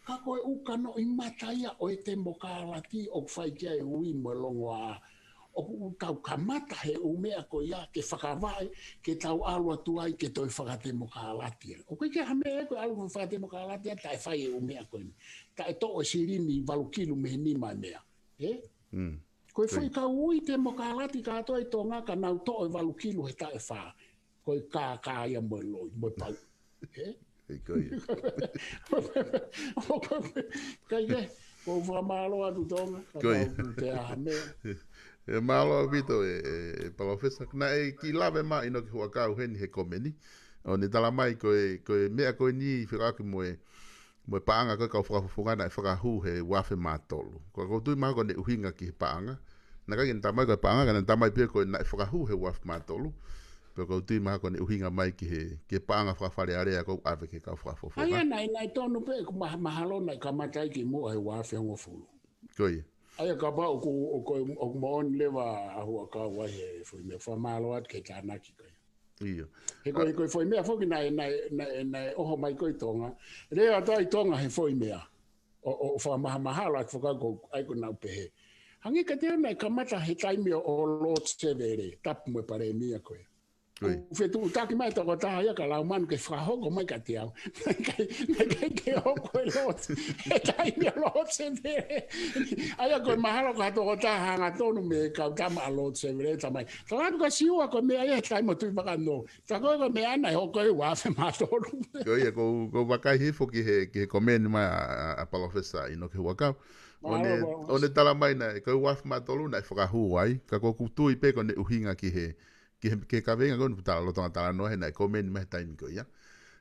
Ka ko e ʻū kanoʻimata ia ʻo e temokālati ʻoku fai ki ai e ui mo e longoaʻa. ʻOku tau kamata he ʻū meʻa ko ia ke fakavaʻe, ke tau ʻalu atu ai ke toe fakatemokālati. ʻOku ʻikai ke ha meʻa ko e ʻalu fakatemokālati ʻa taʻe fai e ʻū meʻa ko eni. Taʻe toʻo e silini valu kilu mei he nima e meʻa. Ē? Ko e foʻi kau ui temokālati kātoa ʻi Tonga ka nau toʻo e valu kilu he taʻe fā. Ko e kākā ia mo e loi, mo e pau. Ē? Ko ia. Ka ia, ko u fakamālō atu Tonga, ka ko ia. Tau te aha meʻa. ʻE mālō ʻaupito e, e, e Palōfesa. Naʻe kiʻi lave mai ʻInoke Huʻakau heni he komeni. ʻO ne tala mai ko e, ko e meʻa ko eni fekauʻaki mo e, mo e paʻanga ko e kau fakafofonga naʻe fakahū he uaafe mā tolu. Ko, ko u tui mahalo ko ʻene ʻuhinga ki he paʻanga. Naʻe ʻikai ke ne tala mai ko e paʻanga, ka naʻe tala mai pē ko e naʻe fakahū he uaafe mā tolu. Pea ko u tui mahalo ko ʻene ʻuhinga mai ki he, ki he paʻanga fakafalealea ko u ʻave ki he kau fakafofonga. ʻA ia naʻe, naʻe tonu pē ʻeku ma-, mahalo naʻe kamata ai kimuʻa he uaafe hongofulu. Ko ia. ʻA ia kapau ʻoku, ʻoku, ʻoku moʻoni leva ʻa Huʻakau ai he foʻi meʻa, fakamālō atu ki he tānaki ko ia. ʻIo. He ko e, ko e foʻi meʻa foki naʻe, naʻe, naʻe, naʻe ʻoho mai ko ē ʻi Tonga. Lea atu ai Tonga he foʻi meʻa. ʻO, ʻo, ʻo fakamahamahalo atu fakau ko ai ko nau pehē. Hangē kiate au naʻe kamata he taimi ʻo, ʻo Lord Sevele, tapu mo e palēmia ko ē. Ko ia. ʻOku fetuʻutaki mai tokotaha ia ka lau manu ke fakahoko mai kiate au. Naʻe ʻikai, naʻe ʻikai ke hoko e Lord. He taimi ʻo Lord Sevele. ʻA ia ko e mahalo ko ha tokotaha hangatonu mei he kau tama ʻa Lord Sevele tamai. Tala atu ka Siua ko e meʻa ia he taimi ʻo Tuʻivakanō. Tā ko e ko e meʻa naʻe hoko he uaafe mā tolu. Ko ia, ko u, ko u vakai hifo ki he, ki he komeni mai ʻa, ʻa, ʻa Palōfesa ʻInoke Huʻakau. ʻO ne, ʻo ne tala mai naʻe, ko e uaafe mā tolu naʻe fakahū ai, ka ko u tui pē ko ʻene ʻuhinga ki he, ki he, ki he kaveinga ko eni ʻoku tala lolotonga talanoa he naʻe komeni mai he taimi ko ia.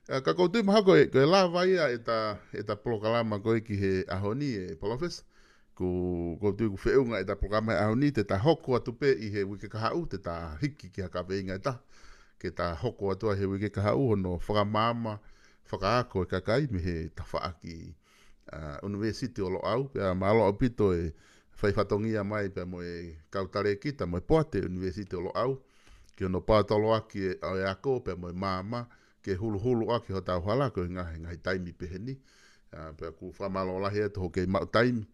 ʻA, ka ko u tui mahalo ko e, ko e lava ia ʻeta, ʻeta polokalama ko ē ki he ʻaho ni ʻe Palōfesa. Ko, ko u tui ʻoku feʻunga ʻeta polokalama he ʻaho ni, te ta hoko atu pē ʻi he uike kahaʻu, te ta hiki ki ha kaveinga ʻe taha. Ke ta hoko atu ai he uike kahaʻu, hono fakamaama, fakaako e kakai mei he tafaʻaki, ʻa, ʻUnivēsiti ʻo Loʻau, pea mālō ʻaupito e fai fatongia mai, pea mo e kau talēkita, mo e poate ʻUnivēsiti ʻo Loʻau, ki hono paotoloaki e, ʻo e ako, pea mo e maama, ke huluhulu ʻaki hotau hala, ko e ngaahi, ngaahi taimi pehē ni. ʻA, pea ʻoku fakamālō lahi atu hoʻo kei maʻu taimi.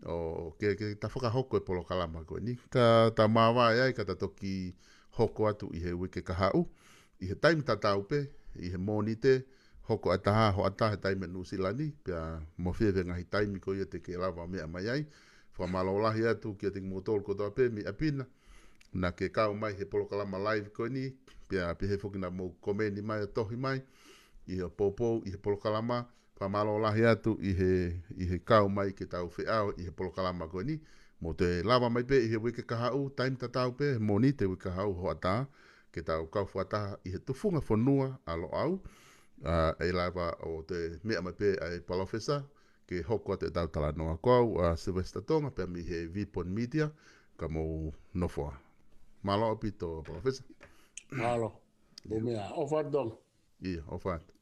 ʻO ke, ke ta fakahoko e polokalama ko eni. Ka ta māvae ai, ka ta toki hoko atu ʻi he uike kahaʻu. ʻI he taimi tatau pē, ʻi he Mōnite, hoko ʻa e taha hoʻatā he taimi ʻa Nuʻusila ni, pea mo fēfē ngaahi taimi ko ia te ke lava meʻa mai ai. Fakamālō lahi atu kiate kimoutolu kotoa pē mei ʻapi na. Naʻa ke kau mai he polokalama live ko eni, pea pehē foki naʻa mou komeni mai ʻo tohi mai, ʻi he poupou, ʻi he polokalama, fakamālō lahi atu ʻi he, ʻi he kau mai ke tau feʻao ʻi he polokalama ko eni. Mou toe lava mai pē ʻi he uike kahaʻu, taimi tatau pē, Mōnite uike kahaʻu hoʻatā, ke tau kau fakataha ʻi he tufunga fonua ʻa Loʻau, ʻa, ʻe lava ʻo toe meʻa mai pē ʻa e Palōfesa, ke hoko atu ʻetau talanoa. Ko au ʻa Sylvester Tonga pea mei he Vipon Media, ka mou nofo ā. Mālō ʻaupito, Palōfesa. Mālō. Lumea, ʻofa atu Tonga. ʻIa, ʻofa atu.